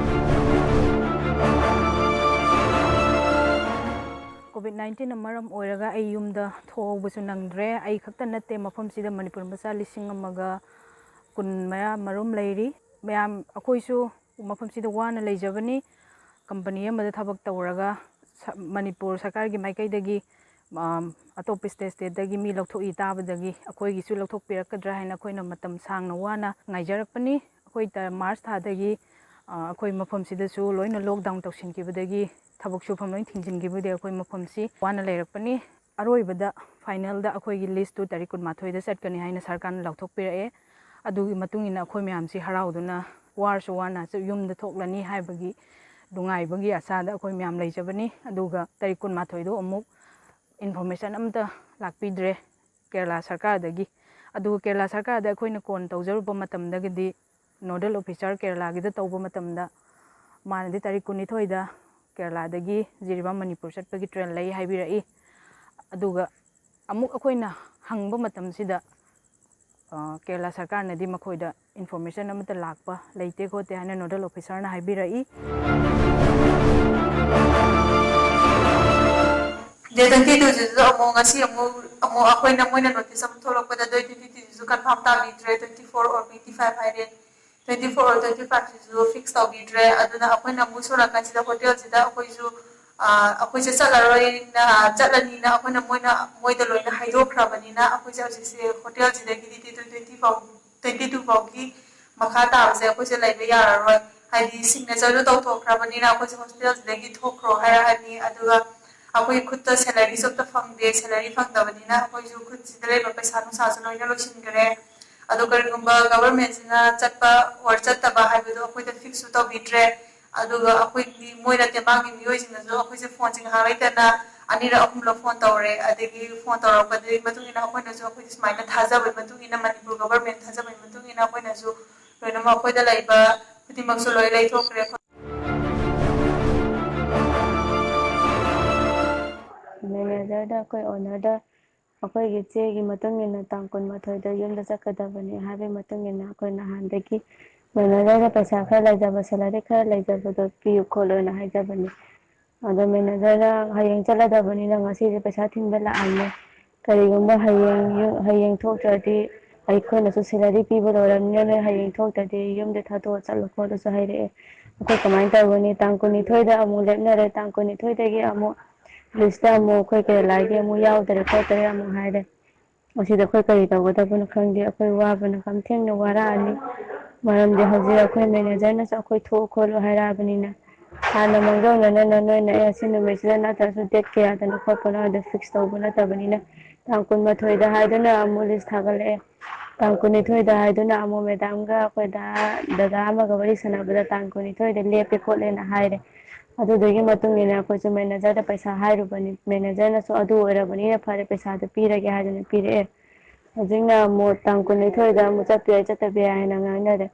COVID nineteen ꯅ ꯃꯔꯝ ꯑꯣꯏꯔꯒ ꯑꯩ ꯌꯨꯝꯗ ꯊꯣꯛꯍꯧꯕꯁꯨ ꯅꯪꯗ꯭ꯔꯦ꯫ ꯑꯩ ꯈꯛꯇ ꯅꯠꯇꯦ, ꯃꯐꯝꯁꯤꯗ ꯃꯅꯤꯄꯨꯔ ꯃꯆꯥ ꯂꯤꯁꯤꯡ ꯑꯃꯒ ꯀꯨꯟ ꯃꯌꯥ ꯃꯔꯨꯝ ꯂꯩꯔꯤ꯫ ꯃꯌꯥꯝ, ꯑꯩꯈꯣꯏꯁꯨ ꯃꯐꯝꯁꯤꯗ ꯋꯥꯅ ꯂꯩꯖꯕꯅꯤ꯫ ꯀꯝꯄꯅꯤ ꯑꯃꯗ ꯊꯕꯛ ꯇꯧꯔꯒ ꯁ-, ꯃꯅꯤꯄꯨꯔ ꯁꯔꯀꯥꯔꯒꯤ ꯃꯥꯏꯀꯩꯗꯒꯤ, ꯑꯝ, ꯑꯇꯣꯞꯄ ꯁ꯭ꯇꯦꯠ ꯁ꯭ꯇꯦꯠꯇꯒꯤ ꯃꯤ ꯂꯧꯊꯣꯛꯏ ꯇꯥꯕꯗꯒꯤ ꯑꯩꯈꯣꯏꯒꯤꯁꯨ ꯂꯧꯊꯣꯛꯄꯤꯔꯛꯀꯗ꯭ꯔꯥ ꯍꯥꯏꯅ ꯑꯩꯈꯣꯏꯅ ꯃꯇꯝ ꯁꯥꯡꯅ ꯋꯥꯅ ꯉꯥꯏꯖꯔꯛꯄꯅꯤ꯫ ꯑꯩꯈꯣꯏ ꯇ-, ꯃꯥꯔꯆ ꯊꯥꯗꯒꯤ, ꯑ, ꯑꯩꯈꯣꯏ ꯃꯐꯝꯁꯤꯗꯁꯨ ꯂꯣꯏꯅ ꯂꯣꯛꯗꯥꯎꯟ ꯇꯧꯁꯤꯟꯈꯤꯕꯗꯒꯤ, ꯊꯕꯛ ꯁꯨꯐꯝ ꯂꯣꯏ ꯊꯤꯡꯖꯤꯟꯈꯤꯕꯗꯒꯤ ꯑꯩꯈꯣꯏ ꯃꯐꯝꯁꯤ ꯋꯥꯅ ꯂꯩꯔꯛꯄꯅꯤ꯫ ꯑꯔꯣꯏꯕꯗ ꯐꯥꯏꯅꯦꯜꯗ ꯑꯩꯈꯣꯏꯒꯤ ꯂꯤꯁꯇꯨ ꯇꯥꯔꯤꯛ ꯀꯨꯟꯃꯥꯊꯣꯏꯗ ꯆꯠꯀꯅꯤ ꯍꯥꯏꯅ ꯁꯔꯀꯥꯔꯅ ꯂꯥꯎꯊꯣꯛꯄꯤꯔꯛꯑꯦ꯫ ꯑꯗꯨꯒꯤ ꯃꯇꯨꯡ ꯏꯟꯅ ꯑꯩꯈꯣꯏ ꯃꯌꯥꯝꯁꯤ ꯍꯔꯥꯎꯗꯨꯅ ꯋꯥꯔꯁꯨ ꯋꯥꯅ ꯆ-, ꯌꯨꯝꯗ ꯊꯣꯛꯂꯅꯤ ꯍꯥꯏꯕꯒꯤ ꯅꯨꯡꯉꯥꯏꯕꯒꯤ ꯑꯁꯥꯗ ꯑꯩꯈꯣꯏ ꯃꯌꯥꯝ ꯂꯩꯖꯕꯅꯤ꯫ ꯑꯗꯨꯒ ꯇꯥꯔꯤꯛ ꯀꯨꯟꯃꯥꯊꯣꯏꯗꯣ ꯑꯃꯨꯛ ꯏꯟꯐꯣꯔꯃꯦꯁꯟ ꯑꯃꯇ ꯂꯥꯛꯄꯤꯗ꯭ꯔꯦ ꯀꯦꯔꯂꯥ ꯁꯔꯀꯥꯔꯗꯒꯤ꯫ ꯑꯗꯨꯒ ꯀꯦꯔꯂꯥ ꯁꯔꯀꯥꯔꯗ ꯑꯩꯈꯣꯏꯅ ꯀꯣꯟ ꯇꯧꯖꯔꯨꯕ ꯃꯇꯝꯗꯒꯗꯤ ꯅꯣꯗꯦꯜ ꯑꯣꯐꯤꯁꯥꯔ ꯀꯦꯔꯂꯥꯒꯤꯗ ꯇꯧꯕ ꯃꯇꯝꯗ ꯃꯥꯅꯗꯤ ꯇꯥꯔꯤꯛ ꯀꯨꯟꯅꯤꯊꯣꯏꯗ ꯀꯦꯔꯂꯥꯗꯒꯤ ꯖꯤꯔꯤꯕꯥꯝ ꯃꯅꯤꯄꯨꯔ ꯆꯠꯄꯒꯤ ꯇ꯭ꯔꯦꯟ ꯂꯩ ꯍꯥꯏꯕꯤꯔꯛꯏ꯫ ꯑꯗꯨꯒ ꯑꯃꯨꯛ ꯑꯩꯈꯣꯏꯅ ꯍꯪꯕ ꯃꯇꯝꯁꯤꯗ, ꯑ, ꯀꯦꯔꯂꯥ ꯁꯔꯀꯥꯔꯅꯗꯤ ꯃꯈꯣꯏꯗ ꯏꯟꯐꯣꯔꯃꯦꯁꯟ ꯑꯃꯠꯇ ꯂꯥꯛꯄ ꯂꯩꯇꯦ ꯈꯣꯠꯇꯦ ꯍꯥꯏꯅ ꯅꯣꯗꯦꯜ ꯑꯣꯐꯤꯁꯥꯔꯅ ꯍꯥꯏꯕꯤꯔꯛꯏ꯫ ꯗꯦꯠ ꯇ꯭ꯋꯦꯟꯇꯤ ꯇꯨꯁꯤꯁꯨ ꯑꯃꯨꯛ ꯉꯁꯤ ꯑꯃꯨꯛ, ꯑꯃꯨꯛ ꯑꯩꯈꯣꯏꯅ, ꯃꯣꯏꯅ ꯅꯣꯇꯤꯁ ꯑꯃ ꯊꯣꯛꯂꯛꯄꯗ ꯗꯦꯠ ꯇ꯭ꯋꯦꯟꯇꯤ ꯀꯟꯐꯥꯔꯝ ꯇꯥꯕꯤꯗ꯭ꯔꯦ, twenty four or twenty five ꯍꯥꯏꯔꯦ, ꯇ꯭ꯋꯦꯟꯇꯤ ꯐꯣꯔ ꯑꯣꯔ ꯇ꯭ꯋꯦꯟꯇꯤ ꯐꯥꯏꯚꯁꯤꯁꯨ ꯐꯤꯛꯁ ꯇꯧꯕꯤꯗ꯭ꯔꯦ꯫ ꯑꯗꯨꯅ ꯑꯩꯈꯣꯏꯅ ꯑꯃꯨꯛ ꯁꯣꯝ ꯅꯥꯀꯟꯁꯤꯗ ꯍꯣꯇꯦꯜꯁꯤꯗ ꯑꯩꯈꯣꯏꯁꯨ, ꯑ, ꯑꯩꯈꯣꯏꯁꯦ ꯆꯠꯂꯔꯣꯏꯅ, ꯆꯠꯂꯅꯤꯅ ꯑꯩꯈꯣꯏꯅ, ꯃꯣꯏꯅ, ꯃꯣꯏꯗ ꯂꯣꯏꯅ ꯍꯥꯏꯗꯣꯛꯈ꯭ꯔꯕꯅꯤꯅ ꯑꯩꯈꯣꯏꯁꯦ ꯍꯧꯖꯤꯛꯁꯦ ꯍꯣꯇꯦꯜꯁꯤꯗꯒꯤꯗꯤ ꯗꯦꯠ ꯇ꯭ꯋꯦꯟꯇꯤ ꯐꯥꯎ, ꯇ꯭ꯋꯦꯟꯇꯤ ꯇꯨ ꯐꯥꯎꯒꯤ ꯃꯈꯥ ꯇꯥꯕꯁꯦ ꯑꯩꯈꯣꯏꯁꯦ ꯂꯩꯕ ꯌꯥꯔꯔꯣꯏ꯫ ꯍꯥꯏꯗꯤ ꯁꯤꯒꯅꯦꯆꯔꯗꯣ ꯇꯧꯊꯣꯛꯈ꯭ꯔꯕꯅꯤꯅ ꯑꯩꯈꯣꯏꯁꯦ ꯍꯣꯁꯇꯦꯜꯁꯤꯗꯒꯤ ꯊꯣꯛꯈ꯭ꯔꯣ ꯍꯥꯏꯔꯛꯑꯅꯤ꯫ ꯑꯗꯨꯒ ꯑꯩꯈꯣꯏ ꯈꯨꯠꯇ ꯁꯦꯂꯔꯤꯁꯨ ꯑꯝꯇ ꯐꯪꯗꯦ꯫ ꯁꯦꯂꯔꯤ ꯐꯪꯗꯕꯅꯤꯅ ꯑꯩꯈꯣꯏꯁꯨ ꯈꯨꯠꯁꯤꯗ ꯂꯩꯕ ꯄꯩꯁꯥ ꯅꯨꯡꯁꯥꯁꯨ ꯂꯣꯏꯅ ꯂꯣꯏꯁꯤꯟꯈ꯭ꯔꯦ꯫ ꯑꯗꯣ ꯀꯔꯤꯒꯨꯝꯕ ꯒꯚꯔꯟꯃꯦꯟꯁꯤꯅ ꯆꯠꯄ ꯑꯣꯔ ꯆꯠꯇꯕ ꯍꯥꯏꯕꯗꯣ ꯑꯩꯈꯣꯏꯗ ꯐꯤꯛꯁꯁꯨ ꯇꯧꯕꯤꯗ꯭ꯔꯦ꯫ ꯑꯗꯨꯒ ꯑꯩꯈꯣꯏꯒꯤ ꯃꯣꯏꯅ ꯇꯦꯡꯕꯥꯡꯒꯤ ꯃꯤꯑꯣꯏꯁꯤꯡꯅꯁꯨ ꯑꯩꯈꯣꯏꯁꯦ ꯐꯣꯟꯁꯦ ꯉꯥꯏꯍꯥꯛ ꯂꯩꯇꯅ ꯑꯅꯤꯔꯛ ꯑꯍꯨꯝꯂꯛ ꯐꯣꯟ ꯇꯧꯔꯦ꯫ ꯑꯗꯒꯤ ꯐꯣꯟ ꯇꯧꯔꯛꯄꯗꯨꯒꯤ ꯃꯇꯨꯡ ꯏꯟꯅ ꯑꯩꯈꯣꯏꯅꯁꯨ ꯑꯩꯈꯣꯏꯁꯦ ꯁꯨꯃꯥꯏꯅ ꯊꯥꯖꯕꯒꯤ ꯃꯇꯨꯡ ꯏꯟꯅ, ꯃꯅꯤꯄꯨꯔ ꯒꯚꯔꯟꯃꯦꯟ ꯊꯥꯖꯕꯒꯤ ꯃꯇꯨꯡ ꯏꯟꯅ ꯑꯩꯈꯣꯏꯅꯁꯨ ꯂꯣꯏꯅꯃꯛ ꯑꯩꯈꯣꯏꯗ ꯂꯩꯕ ꯈꯨꯗꯤꯡꯃꯛꯁꯨ ꯂꯣꯏ ꯂꯩꯊꯣꯛꯈ꯭ꯔꯦ꯫ ꯃꯦꯅꯦꯖꯔꯗ ꯑꯩꯈꯣꯏ ꯑꯣꯅꯔꯗ ꯑꯩꯈꯣꯏꯒꯤ ꯆꯦꯒꯤ ꯃꯇꯨꯡ ꯏꯟꯅ ꯇꯥꯡ ꯀꯨꯟꯃꯥꯊꯣꯏꯗ ꯌꯨꯝꯗ ꯆꯠꯀꯗꯕꯅꯤ ꯍꯥꯏꯕꯒꯤ ꯃꯇꯨꯡ ꯏꯟꯅ ꯑꯩꯈꯣꯏ ꯅꯍꯥꯟꯗꯒꯤ ꯃꯦꯅꯦꯖꯔꯗ ꯄꯩꯁꯥ ꯈꯔ ꯂꯩꯖꯕ, ꯁꯦꯂꯔꯤ ꯈꯔ ꯂꯩꯖꯕꯗꯣ ꯄꯤꯌꯨ ꯈꯣꯠꯂꯨꯅ ꯍꯥꯏꯖꯕꯅꯤ꯫ ꯑꯗꯣ ꯃꯦꯅꯦꯖꯔꯅ ꯍꯌꯦꯡ ꯆꯠꯂꯗꯕꯅꯤꯅ ꯉꯁꯤꯁꯦ ꯄꯩꯁꯥ ꯊꯤꯟꯕ ꯂꯥꯛꯑꯝꯃꯦ꯫ ꯀꯔꯤꯒꯨꯝꯕ ꯍꯌꯦꯡ ꯌꯨ-, ꯍꯌꯦꯡ ꯊꯣꯛꯇ꯭ꯔꯗꯤ ꯑꯩꯈꯣꯏꯅꯁꯨ ꯁꯦꯂꯔꯤ ꯄꯤꯕ ꯂꯣꯏꯔꯕꯅꯤꯅ ꯅꯣꯏ ꯍꯌꯦꯡ ꯊꯣꯛꯇ꯭ꯔꯗꯤ ꯌꯨꯝꯗ ꯊꯥꯗꯣꯛꯑ ꯆꯠꯂꯣ ꯈꯣꯠꯂꯣꯁꯨ ꯍꯥꯏꯔꯛꯑꯦ꯫ ꯑꯩꯈꯣꯏ ꯀꯃꯥꯏꯅ ꯇꯧꯒꯅꯤ? ꯇꯥꯡ ꯀꯨꯟꯅꯤꯊꯣꯏꯗ ꯑꯃꯨꯛ ꯂꯦꯞꯅꯔꯦ꯫ ꯇꯥꯡ ꯀꯨꯟꯅꯤꯊꯣꯏꯗꯒꯤ ꯑꯃꯨꯛ ꯂꯤꯁꯇ ꯑꯃꯨꯛ ꯑꯩꯈꯣꯏ ꯀꯦꯔꯂꯥꯒꯤ ꯑꯃꯨꯛ ꯌꯥꯎꯗꯔꯦ ꯈꯣꯠꯇꯔꯦ ꯑꯃꯨꯛ ꯍꯥꯏꯔꯦ꯫ ꯃꯁꯤꯗ ꯑꯩꯈꯣꯏ ꯀꯔꯤ ꯇꯧꯒꯗꯕꯅꯣ ꯈꯪꯗꯦ꯫ ꯑꯩꯈꯣꯏ ꯋꯥꯕꯅ ꯀꯝ ꯊꯦꯡꯅ ꯋꯥꯔꯛꯑꯅꯤ꯫ ꯃꯔꯝꯗꯤ ꯍꯧꯖꯤꯛ ꯑꯩꯈꯣꯏ ꯃꯦꯅꯦꯖꯔꯅꯁꯨ ꯑꯩꯈꯣꯏ ꯊꯣꯛꯎ ꯈꯣꯠꯂꯨ ꯍꯥꯏꯔꯛꯑꯕꯅꯤꯅ, ꯍꯥꯟꯅ ꯃꯥꯡꯖꯧꯅꯅ ꯅꯣꯏꯅ ꯑꯦ ꯑꯁꯤ ꯅꯨꯃꯤꯠꯁꯤꯗ ꯅꯠꯇ꯭ꯔꯁꯨ ꯗꯦꯠ ꯀꯌꯥꯗꯅꯣ ꯈꯣꯠꯄꯅꯣ ꯍꯥꯏꯗꯣ ꯐꯤꯛꯁ ꯇꯧꯕ ꯅꯠꯇꯕꯅꯤꯅ, ꯇꯥꯡ ꯀꯨꯟꯃꯥꯊꯣꯏꯗ ꯍꯥꯏꯗꯨꯅ ꯑꯃꯨꯛ ꯂꯤꯁ ꯊꯥꯒꯠꯂꯛꯑꯦ꯫ ꯇꯥꯡ ꯀꯨꯟꯅꯤꯊꯣꯏꯗ ꯍꯥꯏꯗꯨꯅ ꯑꯃꯨꯛ ꯃꯦꯗꯥꯝꯒ ꯑꯩꯈꯣꯏ ꯗꯥ, ꯗꯗꯥ ꯑꯃꯒ ꯋꯥꯔꯤ ꯁꯥꯟꯅꯕꯗ ꯇꯥꯡ ꯀꯨꯟꯅꯤꯊꯣꯏꯗ ꯂꯦꯞꯄꯦ ꯈꯣꯠꯂꯦꯅ ꯍꯥꯏꯔꯦ꯫ ꯑꯗꯨꯗꯨꯒꯤ ꯃꯇꯨꯡ ꯏꯟꯅ ꯑꯩꯈꯣꯏꯁꯨ ꯃꯦꯅꯦꯖꯔꯗ ꯄꯩꯁꯥ ꯍꯥꯏꯔꯨꯕꯅꯤ꯫ ꯃꯦꯅꯦꯖꯔꯅꯁꯨ ꯑꯗꯨ ꯑꯣꯏꯔꯕꯅꯤꯅ ꯐꯔꯦ, ꯄꯩꯁꯥꯗꯨ ꯄꯤꯔꯒꯦ ꯍꯥꯏꯗꯨꯅ ꯄꯤꯔꯛꯑꯦ꯫ ꯍꯧꯖꯤꯛꯅ ꯑꯃꯨꯛ ꯇꯥꯡ ꯀꯨꯟꯅꯤꯊꯣꯏꯗ ꯑꯃꯨꯛ ꯆꯠꯄ ꯌꯥꯏ, ꯆꯠꯇꯕ ꯌꯥꯏ ꯍꯥꯏꯅ ꯉꯥꯡꯅꯔꯦ꯫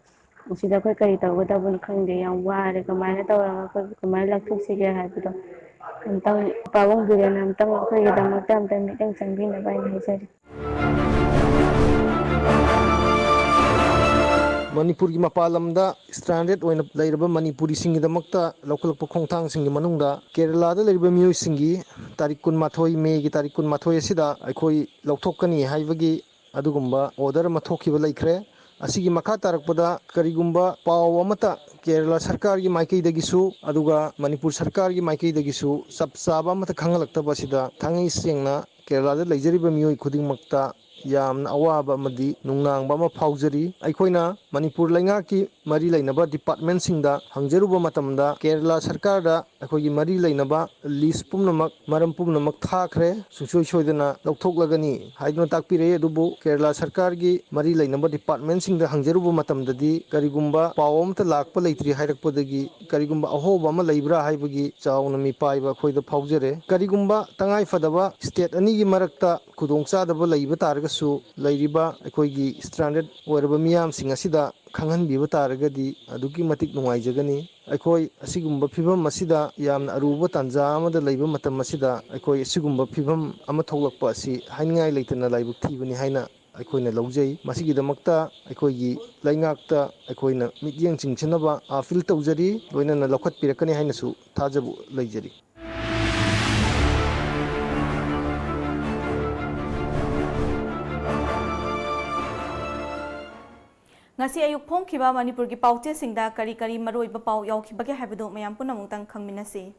ꯃꯁꯤꯗ ꯑꯩꯈꯣꯏ ꯀꯔꯤ ꯇꯧꯒꯗꯕꯅꯣ ꯈꯪꯗꯦ, ꯌꯥꯝ ꯋꯥꯔꯦ꯫ ꯀꯃꯥꯏꯅ ꯇꯧꯔꯒ ꯑꯩꯈꯣꯏ ꯀꯃꯥꯏꯅ ꯂꯧꯊꯣꯛꯁꯤꯒꯦ ꯍꯥꯏꯕꯗꯣ ꯑꯝꯇꯪ ꯄꯥꯕꯨꯡ ꯕꯤꯔꯦꯟꯅ ꯑꯝꯇꯪ ꯑꯩꯈꯣꯏꯒꯤꯗꯃꯛꯇ ꯑꯝꯇꯪ ꯃꯤꯠꯌꯦꯡ ꯆꯪꯕꯤꯅꯕ ꯑꯩꯅ ꯍꯥꯏꯖꯔꯤ꯫ ꯃꯅꯤꯄꯨꯔꯒꯤ ꯃꯄꯥꯟ ꯂꯝꯗ ꯁ꯭ꯇ꯭ꯔꯦꯟꯗꯦꯗ ꯑꯣꯏꯅ ꯂꯩꯔꯕ ꯃꯅꯤꯄꯨꯔꯤꯁꯤꯡꯒꯤꯗꯃꯛꯇ ꯂꯧꯈꯠꯂꯛꯄ ꯈꯣꯡꯊꯥꯡꯁꯤꯡꯒꯤ ꯃꯅꯨꯡꯗ ꯀꯦꯔꯂꯥꯗ ꯂꯩꯔꯤꯕ ꯃꯤꯑꯣꯏꯁꯤꯡꯒꯤ ꯇꯥꯔꯤꯛ ꯀꯨꯟꯃꯥꯊꯣꯏ, ꯃꯦꯒꯤ ꯇꯥꯔꯤꯛ ꯀꯨꯟꯃꯥꯊꯣꯏ ꯑꯁꯤꯗ ꯑꯩꯈꯣꯏ ꯂꯧꯊꯣꯛꯀꯅꯤ ꯍꯥꯏꯕꯒꯤ ꯑꯗꯨꯒꯨꯝꯕ order ꯑꯃ ꯊꯣꯛꯈꯤꯕ ꯂꯩꯈ꯭ꯔꯦ꯫ ꯑꯁꯤꯒꯤ ꯃꯈꯥ ꯇꯥꯔꯛꯄꯗ ꯀꯔꯤꯒꯨꯝꯕ ꯄꯥꯎ ꯑꯃꯠꯇ ꯀꯦꯔꯂꯥ ꯁꯔꯀꯥꯔꯒꯤ ꯃꯥꯏꯀꯩꯗꯒꯤꯁꯨ ꯑꯗꯨꯒ ꯃꯅꯤꯄꯨꯔ ꯁꯔꯀꯥꯔꯒꯤ ꯃꯥꯏꯀꯩꯗꯒꯤꯁꯨ ꯆꯞ ꯆꯥꯕ ꯑꯃꯠꯇ ꯈꯪꯍꯜꯂꯛꯇꯕ ꯑꯁꯤꯗ ꯊꯥꯡꯉꯩ ꯁꯦꯡꯅ ꯀꯦꯔꯂꯥꯗ ꯂꯩꯖꯔꯤꯕ ꯃꯤꯑꯣꯏ ꯈꯨꯗꯤꯡꯃꯛꯇ ꯌꯥꯝꯅ ꯑꯋꯥꯕ ꯑꯃꯗꯤ ꯅꯨꯡꯅꯥꯡꯕ ꯑꯃ ꯐꯥꯎꯖꯔꯤ꯫ ꯑꯩꯈꯣꯏꯅ ꯃꯅꯤꯄꯨꯔ ꯂꯩꯉꯥꯛꯀꯤ ꯃꯔꯤ ꯂꯩꯅꯕ departmentꯁꯤꯡꯗ ꯍꯪꯖꯔꯨꯕ ꯃꯇꯝꯗ ꯀꯦꯔꯂꯥ ꯁꯔꯀꯥꯔꯗ ꯑꯩꯈꯣꯏꯒꯤ ꯃꯔꯤ ꯂꯩꯅꯕ list ꯄꯨꯝꯅꯃꯛ, ꯃꯔꯝ ꯄꯨꯝꯅꯃꯛ ꯊꯥꯈ꯭ꯔꯦ, ꯁꯨꯡꯁꯣꯏ ꯁꯣꯏꯗꯅ ꯂꯧꯊꯣꯛꯂꯒꯅꯤ ꯍꯥꯏꯗꯨꯅ ꯇꯥꯛꯄꯤꯔꯛꯏ꯫ ꯑꯗꯨꯕꯨ ꯀꯦꯔꯂꯥ ꯁꯔꯀꯥꯔꯒꯤ ꯃꯔꯤ ꯂꯩꯅꯕ departmentꯁꯤꯡꯗ ꯍꯪꯖꯔꯨꯕ ꯃꯇꯝꯗꯗꯤ ꯀꯔꯤꯒꯨꯝꯕ ꯄꯥꯎ ꯑꯃꯠꯇ ꯂꯥꯛꯄ ꯂꯩꯇ꯭ꯔꯤ ꯍꯥꯏꯔꯛꯄꯗꯒꯤ ꯀꯔꯤꯒꯨꯝꯕ ꯑꯍꯣꯕ ꯑꯃ ꯂꯩꯕ꯭ꯔꯥ ꯍꯥꯏꯕꯒꯤ ꯆꯥꯎꯅ ꯃꯤꯄꯥꯏꯕ ꯑꯩꯈꯣꯏꯗ ꯐꯥꯎꯖꯔꯦ꯫ ꯀꯔꯤꯒꯨꯝꯕ ꯇꯉꯥꯏꯐꯗꯕ state ꯑꯅꯤꯒꯤ ꯃꯔꯛꯇ ꯈꯨꯗꯣꯡꯆꯥꯗꯕ ꯂꯩꯕ ꯇꯥꯔꯒꯁꯨ ꯂꯩꯔꯤꯕ ꯑꯩꯈꯣꯏꯒꯤ stranded ꯑꯣꯏꯔꯕ ꯃꯤꯌꯥꯝꯁꯤꯡ ꯑꯁꯤꯗ ꯈꯪꯍꯟꯕꯤꯕ ꯇꯥꯔꯒꯗꯤ ꯑꯗꯨꯛꯀꯤ ꯃꯇꯤꯛ ꯅꯨꯡꯉꯥꯏꯖꯒꯅꯤ꯫ ꯑꯩꯈꯣꯏ ꯑꯁꯤꯒꯨꯝꯕ ꯐꯤꯕꯝ ꯑꯁꯤꯗ ꯌꯥꯝꯅ ꯑꯔꯨꯕ ꯇꯥꯟꯖꯥ ꯑꯃꯗ ꯂꯩꯕ ꯃꯇꯝ ꯑꯁꯤꯗ ꯑꯩꯈꯣꯏ ꯑꯁꯤꯒꯨꯝꯕ ꯐꯤꯕꯝ ꯑꯃ ꯊꯣꯛꯂꯛꯄ ꯑꯁꯤ ꯍꯥꯏꯅꯤꯡꯉꯥꯏ ꯂꯩꯇꯅ ꯂꯥꯏꯕꯛ ꯊꯤꯕꯅꯤ ꯍꯥꯏꯅ ꯑꯩꯈꯣꯏꯅ ꯂꯧꯖꯩ꯫ ꯃꯁꯤꯒꯤꯗꯃꯛꯇ ꯑꯩꯈꯣꯏꯒꯤ ꯂꯩꯉꯥꯛꯇ ꯑꯩꯈꯣꯏꯅ ꯃꯤꯠꯌꯦꯡ ꯆꯤꯡꯁꯤꯟꯅꯕ appeal ꯇꯧꯖꯔꯤ, ꯂꯣꯏꯅꯅ ꯂꯧꯈꯠꯄꯤꯔꯛꯀꯅꯤ ꯍꯥꯏꯅꯁꯨ ꯊꯥꯖꯕ ꯂꯩꯖꯔꯤ꯫ ꯉꯁꯤ ꯑꯌꯨꯛ ꯐꯣꯡꯈꯤꯕ ꯃꯅꯤꯄꯨꯔꯒꯤ ꯄꯥꯎꯆꯦꯁꯤꯡꯗ ꯀꯔꯤ ꯀꯔꯤ ꯃꯔꯨꯑꯣꯏꯕ ꯄꯥꯎ ꯌꯥꯎꯈꯤꯕꯒꯦ ꯍꯥꯏꯕꯗꯨ ꯃꯌꯥꯝ ꯄꯨꯝꯅꯃꯛꯇꯪ ꯈꯪꯃꯤꯟꯅꯁꯤ꯫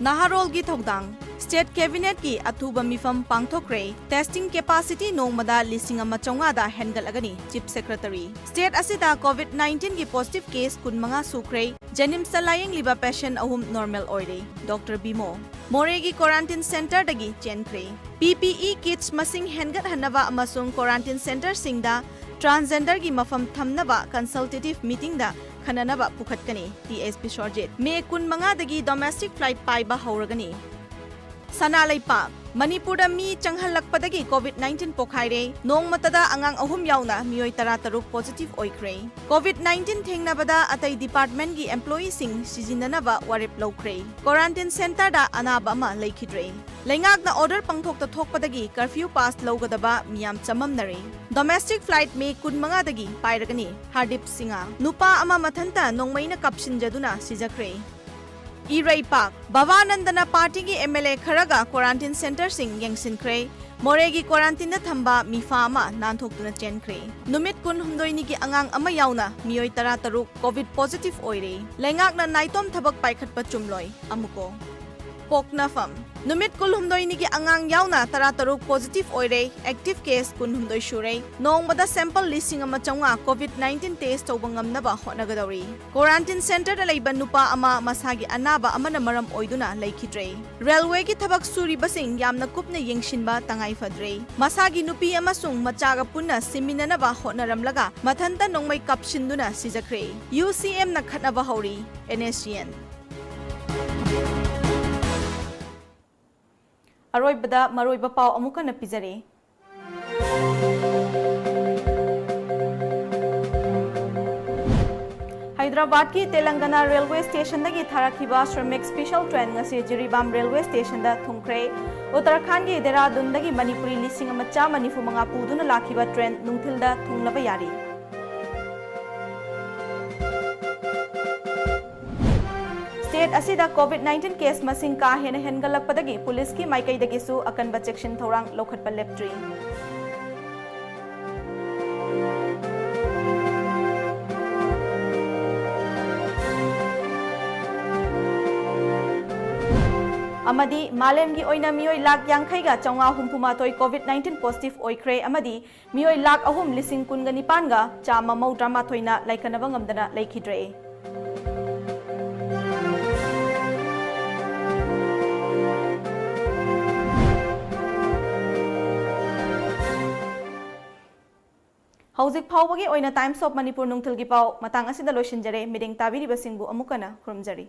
ꯅꯍꯥꯔꯣꯜꯒꯤ ꯊꯧꯗꯥꯡ꯫ State Cabinetꯀꯤ ꯑꯊꯨꯕ ꯃꯤꯐꯝ ꯄꯥꯡꯊꯣꯛꯈ꯭ꯔꯦ꯫ Testing capacity ꯅꯣꯡꯃꯗ ꯂꯤꯁꯤꯡ ꯑꯃ ꯆꯥꯝꯃꯉꯥꯗ ꯍꯦꯟꯒꯠꯂꯒꯅꯤ, Chief Secretary꯫ State ꯑꯁꯤꯗ COVID nineteenꯒꯤ positive case ꯀꯨꯟꯃꯉꯥ ꯁꯨꯈ꯭ꯔꯦ꯫ JNIMSꯇ ꯂꯥꯌꯦꯡꯂꯤꯕ patient ꯑꯍꯨꯝ normal ꯑꯣꯏꯔꯦ, Doctor ꯕꯤꯃꯣ꯫ ꯃꯣꯔꯦꯒꯤ quarantine centreꯗꯒꯤ ꯆꯦꯟꯈ꯭ꯔꯦ꯫ PPE kits ꯃꯁꯤꯡ ꯍꯦꯟꯒꯠꯍꯟꯅꯕ ꯑꯃꯁꯨꯡ quarantine centreꯁꯤꯡꯗ transgenderꯒꯤ ꯃꯐꯝ ꯊꯝꯅꯕ consultative meetingꯗ ꯈꯟꯅꯅꯕ ꯄꯨꯈꯠꯀꯅꯤ, TS ꯕꯤꯁ꯭ꯋꯔꯖꯤꯠ꯫ May ꯀꯨꯟꯃꯉꯥꯗꯒꯤ domestic flight ꯄꯥꯏꯕ ꯍꯧꯔꯒꯅꯤ꯫ ꯁꯅꯥ ꯂꯩꯄꯥꯛ꯫ ꯃꯅꯤꯄꯨꯔꯗ ꯃꯤ ꯆꯪꯍꯜꯂꯛꯄꯗꯒꯤ COVID nineteen ꯄꯣꯈꯥꯏꯔꯦ꯫ ꯅꯣꯡꯃꯇꯗ ꯑꯉꯥꯡ ꯑꯍꯨꯝ ꯌꯥꯎꯅ ꯃꯤꯑꯣꯏ ꯇꯔꯥꯇꯔꯨꯛ positive ꯑꯣꯏꯈ꯭ꯔꯦ꯫ COVID nineteen ꯊꯦꯡꯅꯕꯗ ꯑꯇꯩ departmentꯀꯤ employeeꯁꯤꯡ ꯁꯤꯖꯤꯟꯅꯅꯕ ꯋꯥꯔꯦꯞ ꯂꯧꯈ꯭ꯔꯦ꯫ Quarantine centreꯗ ꯑꯅꯥꯕ ꯑꯃ ꯂꯩꯈꯤꯗ꯭ꯔꯦ꯫ ꯂꯩꯉꯥꯛꯅ order ꯄꯪꯊꯣꯛꯇ ꯊꯣꯛꯄꯗꯒꯤ curfew pass ꯂꯧꯒꯗꯕ ꯃꯤꯌꯥꯝ ꯆꯃꯝꯅꯔꯦ꯫ Domestic flight May ꯀꯨꯟꯃꯉꯥꯗꯒꯤ ꯄꯥꯏꯔꯒꯅꯤ꯫ Hardeep Singh. ꯅꯨꯄꯥ ꯑꯃ ꯃꯊꯟꯇ ꯅꯣꯡꯃꯩꯅ ꯀꯥꯞꯁꯤꯟꯖꯗꯨꯅ ꯁꯤꯖꯈ꯭ꯔꯦ꯫ ꯏꯔꯩꯄꯥꯛ, ꯚꯕꯥꯅꯟꯗꯅ ꯄꯥꯔꯇꯤꯒꯤ ꯑꯦꯝ ꯑꯦꯜ ꯑꯦ ꯈꯔꯒ ꯀ꯭ꯋꯥꯔꯟꯇꯤꯟ ꯁꯦꯟꯇꯔꯁꯤꯡ ꯌꯦꯡꯁꯤꯟꯈ꯭ꯔꯦ꯫ ꯃꯣꯔꯦꯒꯤ ꯀ꯭ꯋꯥꯔꯟꯇꯤꯟꯗ ꯊꯝꯕ ꯃꯤꯐꯥ ꯑꯃ ꯅꯥꯟꯊꯣꯛꯇꯨꯅ ꯆꯦꯟꯈ꯭ꯔꯦ꯫ ꯅꯨꯃꯤꯠ ꯀꯨꯟꯍꯨꯝꯗꯣꯏꯅꯤꯒꯤ ꯑꯉꯥꯡ ꯑꯃ ꯌꯥꯎꯅ ꯃꯤꯑꯣꯏ ꯇꯔꯥꯇꯔꯨꯛ ꯀꯣꯚꯤꯗ ꯄꯣꯖꯤꯇꯤꯚ ꯑꯣꯏꯔꯦ꯫ ꯂꯩꯉꯥꯛꯅ ꯅꯥꯏꯇꯣꯝ ꯊꯕꯛ ꯄꯥꯏꯈꯠꯄ ꯆꯨꯝꯂꯣꯏ꯫ ꯑꯃꯨꯛꯀꯣ꯫ ꯄꯣꯛꯅꯐꯝ, ꯅꯨꯃꯤꯠ ꯀꯨꯟꯍꯨꯝꯗꯣꯏꯅꯤꯒꯤ ꯑꯉꯥꯡ ꯌꯥꯎꯅ ꯇꯔꯥꯇꯔꯨꯛ ꯄꯣꯖꯤꯇꯤꯚ ꯑꯣꯏꯔꯦ꯫ ꯑꯦꯛꯇꯤꯚ ꯀꯦꯁ ꯀꯨꯟꯍꯨꯝꯗꯣꯏ ꯁꯨꯔꯦ꯫ ꯅꯣꯡꯃꯗ ꯁꯦꯝꯄꯜ ꯂꯤꯁꯤꯡ ꯑꯃ ꯆꯥꯝꯃꯉꯥ ꯀꯣꯚꯤꯗ ꯅꯥꯏꯟꯇꯤꯟ ꯇꯦꯁ ꯇꯧꯕ ꯉꯝꯅꯕ ꯍꯣꯠꯅꯒꯗꯧꯔꯤ꯫ ꯀ꯭ꯋꯥꯔꯟꯇꯤꯟ ꯁꯦꯟꯇꯔꯗ ꯂꯩꯕ ꯅꯨꯄꯥ ꯑꯃ ꯃꯁꯥꯒꯤ ꯑꯅꯥꯕ ꯑꯃꯅ ꯃꯔꯝ ꯑꯣꯏꯗꯨꯅ ꯂꯩꯈꯤꯗ꯭ꯔꯦ꯫ ꯔꯦꯜꯋꯦꯒꯤ ꯊꯕꯛ ꯁꯨꯔꯤꯕꯁꯤꯡ ꯌꯥꯝꯅ ꯀꯨꯞꯅ ꯌꯦꯡꯁꯤꯟꯕ ꯇꯉꯥꯏ ꯐꯗ꯭ꯔꯦ꯫ ꯃꯁꯥꯒꯤ ꯅꯨꯄꯤ ꯑꯃꯁꯨꯡ ꯃꯆꯥꯒ ꯄꯨꯟꯅ ꯁꯤꯃꯤꯟꯅꯅꯕ ꯍꯣꯠꯅꯔꯝꯂꯒ ꯃꯊꯟꯇ ꯅꯣꯡꯃꯩ ꯀꯥꯞꯁꯤꯟꯗꯨꯅ ꯁꯤꯖꯈ꯭ꯔꯦ꯫ ꯌꯨ ꯁꯤ ꯑꯦꯝꯅ ꯈꯠꯅꯕ ꯍꯧꯔꯤ꯫ And S C and. ꯑꯔꯣꯏꯕꯗ ꯃꯔꯨꯑꯣꯏꯕ ꯄꯥꯎ ꯑꯃꯨꯛ ꯍꯟꯅ ꯄꯤꯖꯔꯤ꯫ ꯍꯥꯏꯗ꯭ꯔꯕꯥꯗꯀꯤ ꯇꯦꯂꯪꯒꯅꯥ ꯔꯦꯜꯋꯦ ꯁ꯭ꯇꯦꯁꯟꯗꯒꯤ ꯊꯥꯔꯛꯈꯤꯕ ꯁ꯭ꯔꯃꯤꯛ ꯁ꯭ꯄꯦꯁꯦꯜ ꯇ꯭ꯔꯦꯟ ꯉꯁꯤ ꯖꯤꯔꯤꯕꯥꯝ ꯔꯦꯜꯋꯦ ꯁ꯭ꯇꯦꯁꯟꯗ ꯊꯨꯡꯈ꯭ꯔꯦ꯫ ꯎꯠꯇꯔꯈꯥꯟꯗꯒꯤ ꯗꯦꯔꯥꯗꯨꯟꯗꯒꯤ ꯃꯅꯤꯄꯨꯔꯤ ꯂꯤꯁꯤꯡ ꯑꯃ ꯆꯥꯝꯃ ꯅꯤꯐꯨ ꯃꯉꯥ ꯄꯨꯗꯨꯅ ꯂꯥꯛꯈꯤꯕ ꯇ꯭ꯔꯦꯟ ꯅꯨꯡꯊꯤꯜꯗ ꯊꯨꯡꯂꯕ ꯌꯥꯔꯤ꯫ ꯁ꯭ꯇꯦꯠ ꯑꯁꯤꯗ ꯀꯣꯚꯤꯗ ꯅꯥꯏꯟꯇꯤꯟ ꯀꯦꯁ ꯃꯁꯤꯡ ꯀꯥ ꯍꯦꯟꯅ ꯍꯦꯟꯒꯠꯂꯛꯄꯗꯒꯤ ꯄꯨꯂꯤꯁꯀꯤ ꯃꯥꯏꯀꯩꯗꯒꯤꯁꯨ ꯑꯀꯟꯕ ꯆꯦꯛꯁꯤꯟ ꯊꯧꯔꯥꯡ ꯂꯧꯈꯠꯄ ꯂꯦꯞꯇ꯭ꯔꯤ꯫ ꯑꯃꯗꯤ ꯃꯥꯂꯦꯝꯒꯤ ꯑꯣꯏꯅ ꯃꯤꯑꯣꯏ ꯂꯥꯈ ꯌꯥꯡꯈꯩꯒ ꯆꯥꯝꯃꯉꯥ ꯍꯨꯝꯐꯨ ꯃꯥꯊꯣꯏ ꯀꯣꯚꯤꯗ ꯅꯥꯏꯟꯇꯤꯟ ꯄꯣꯖꯤꯇꯤꯚ ꯑꯣꯏꯈ꯭ꯔꯦ ꯑꯃꯗꯤ ꯃꯤꯑꯣꯏ ꯂꯥꯈ ꯑꯍꯨꯝ ꯂꯤꯁꯤꯡ ꯀꯨꯟꯒ ꯅꯤꯄꯥꯟꯒ ꯆꯥꯝꯃ ꯃꯧꯗ꯭ꯔꯥ ꯃꯥꯊꯣꯏꯅ ꯂꯥꯏꯀꯠꯅꯕ ꯉꯝꯗꯅ ꯂꯩꯈꯤꯗ꯭ꯔꯦ꯫ ꯍꯧꯖꯤꯛ ꯐꯥꯎꯕꯒꯤ ꯑꯣꯏꯅ Times of Manipur ꯅꯨꯡꯊꯤꯜꯒꯤ ꯄꯥꯎ ꯃꯇꯥꯡ ꯑꯁꯤꯗ ꯂꯣꯏꯁꯤꯟꯖꯔꯦ꯫ ꯃꯤꯠꯌꯦꯡ ꯇꯥꯕꯤꯔꯤꯕꯁꯤꯡꯕꯨ ꯑꯃꯨꯛ ꯍꯟꯅ ꯈꯨꯔꯨꯝꯖꯔꯤ꯫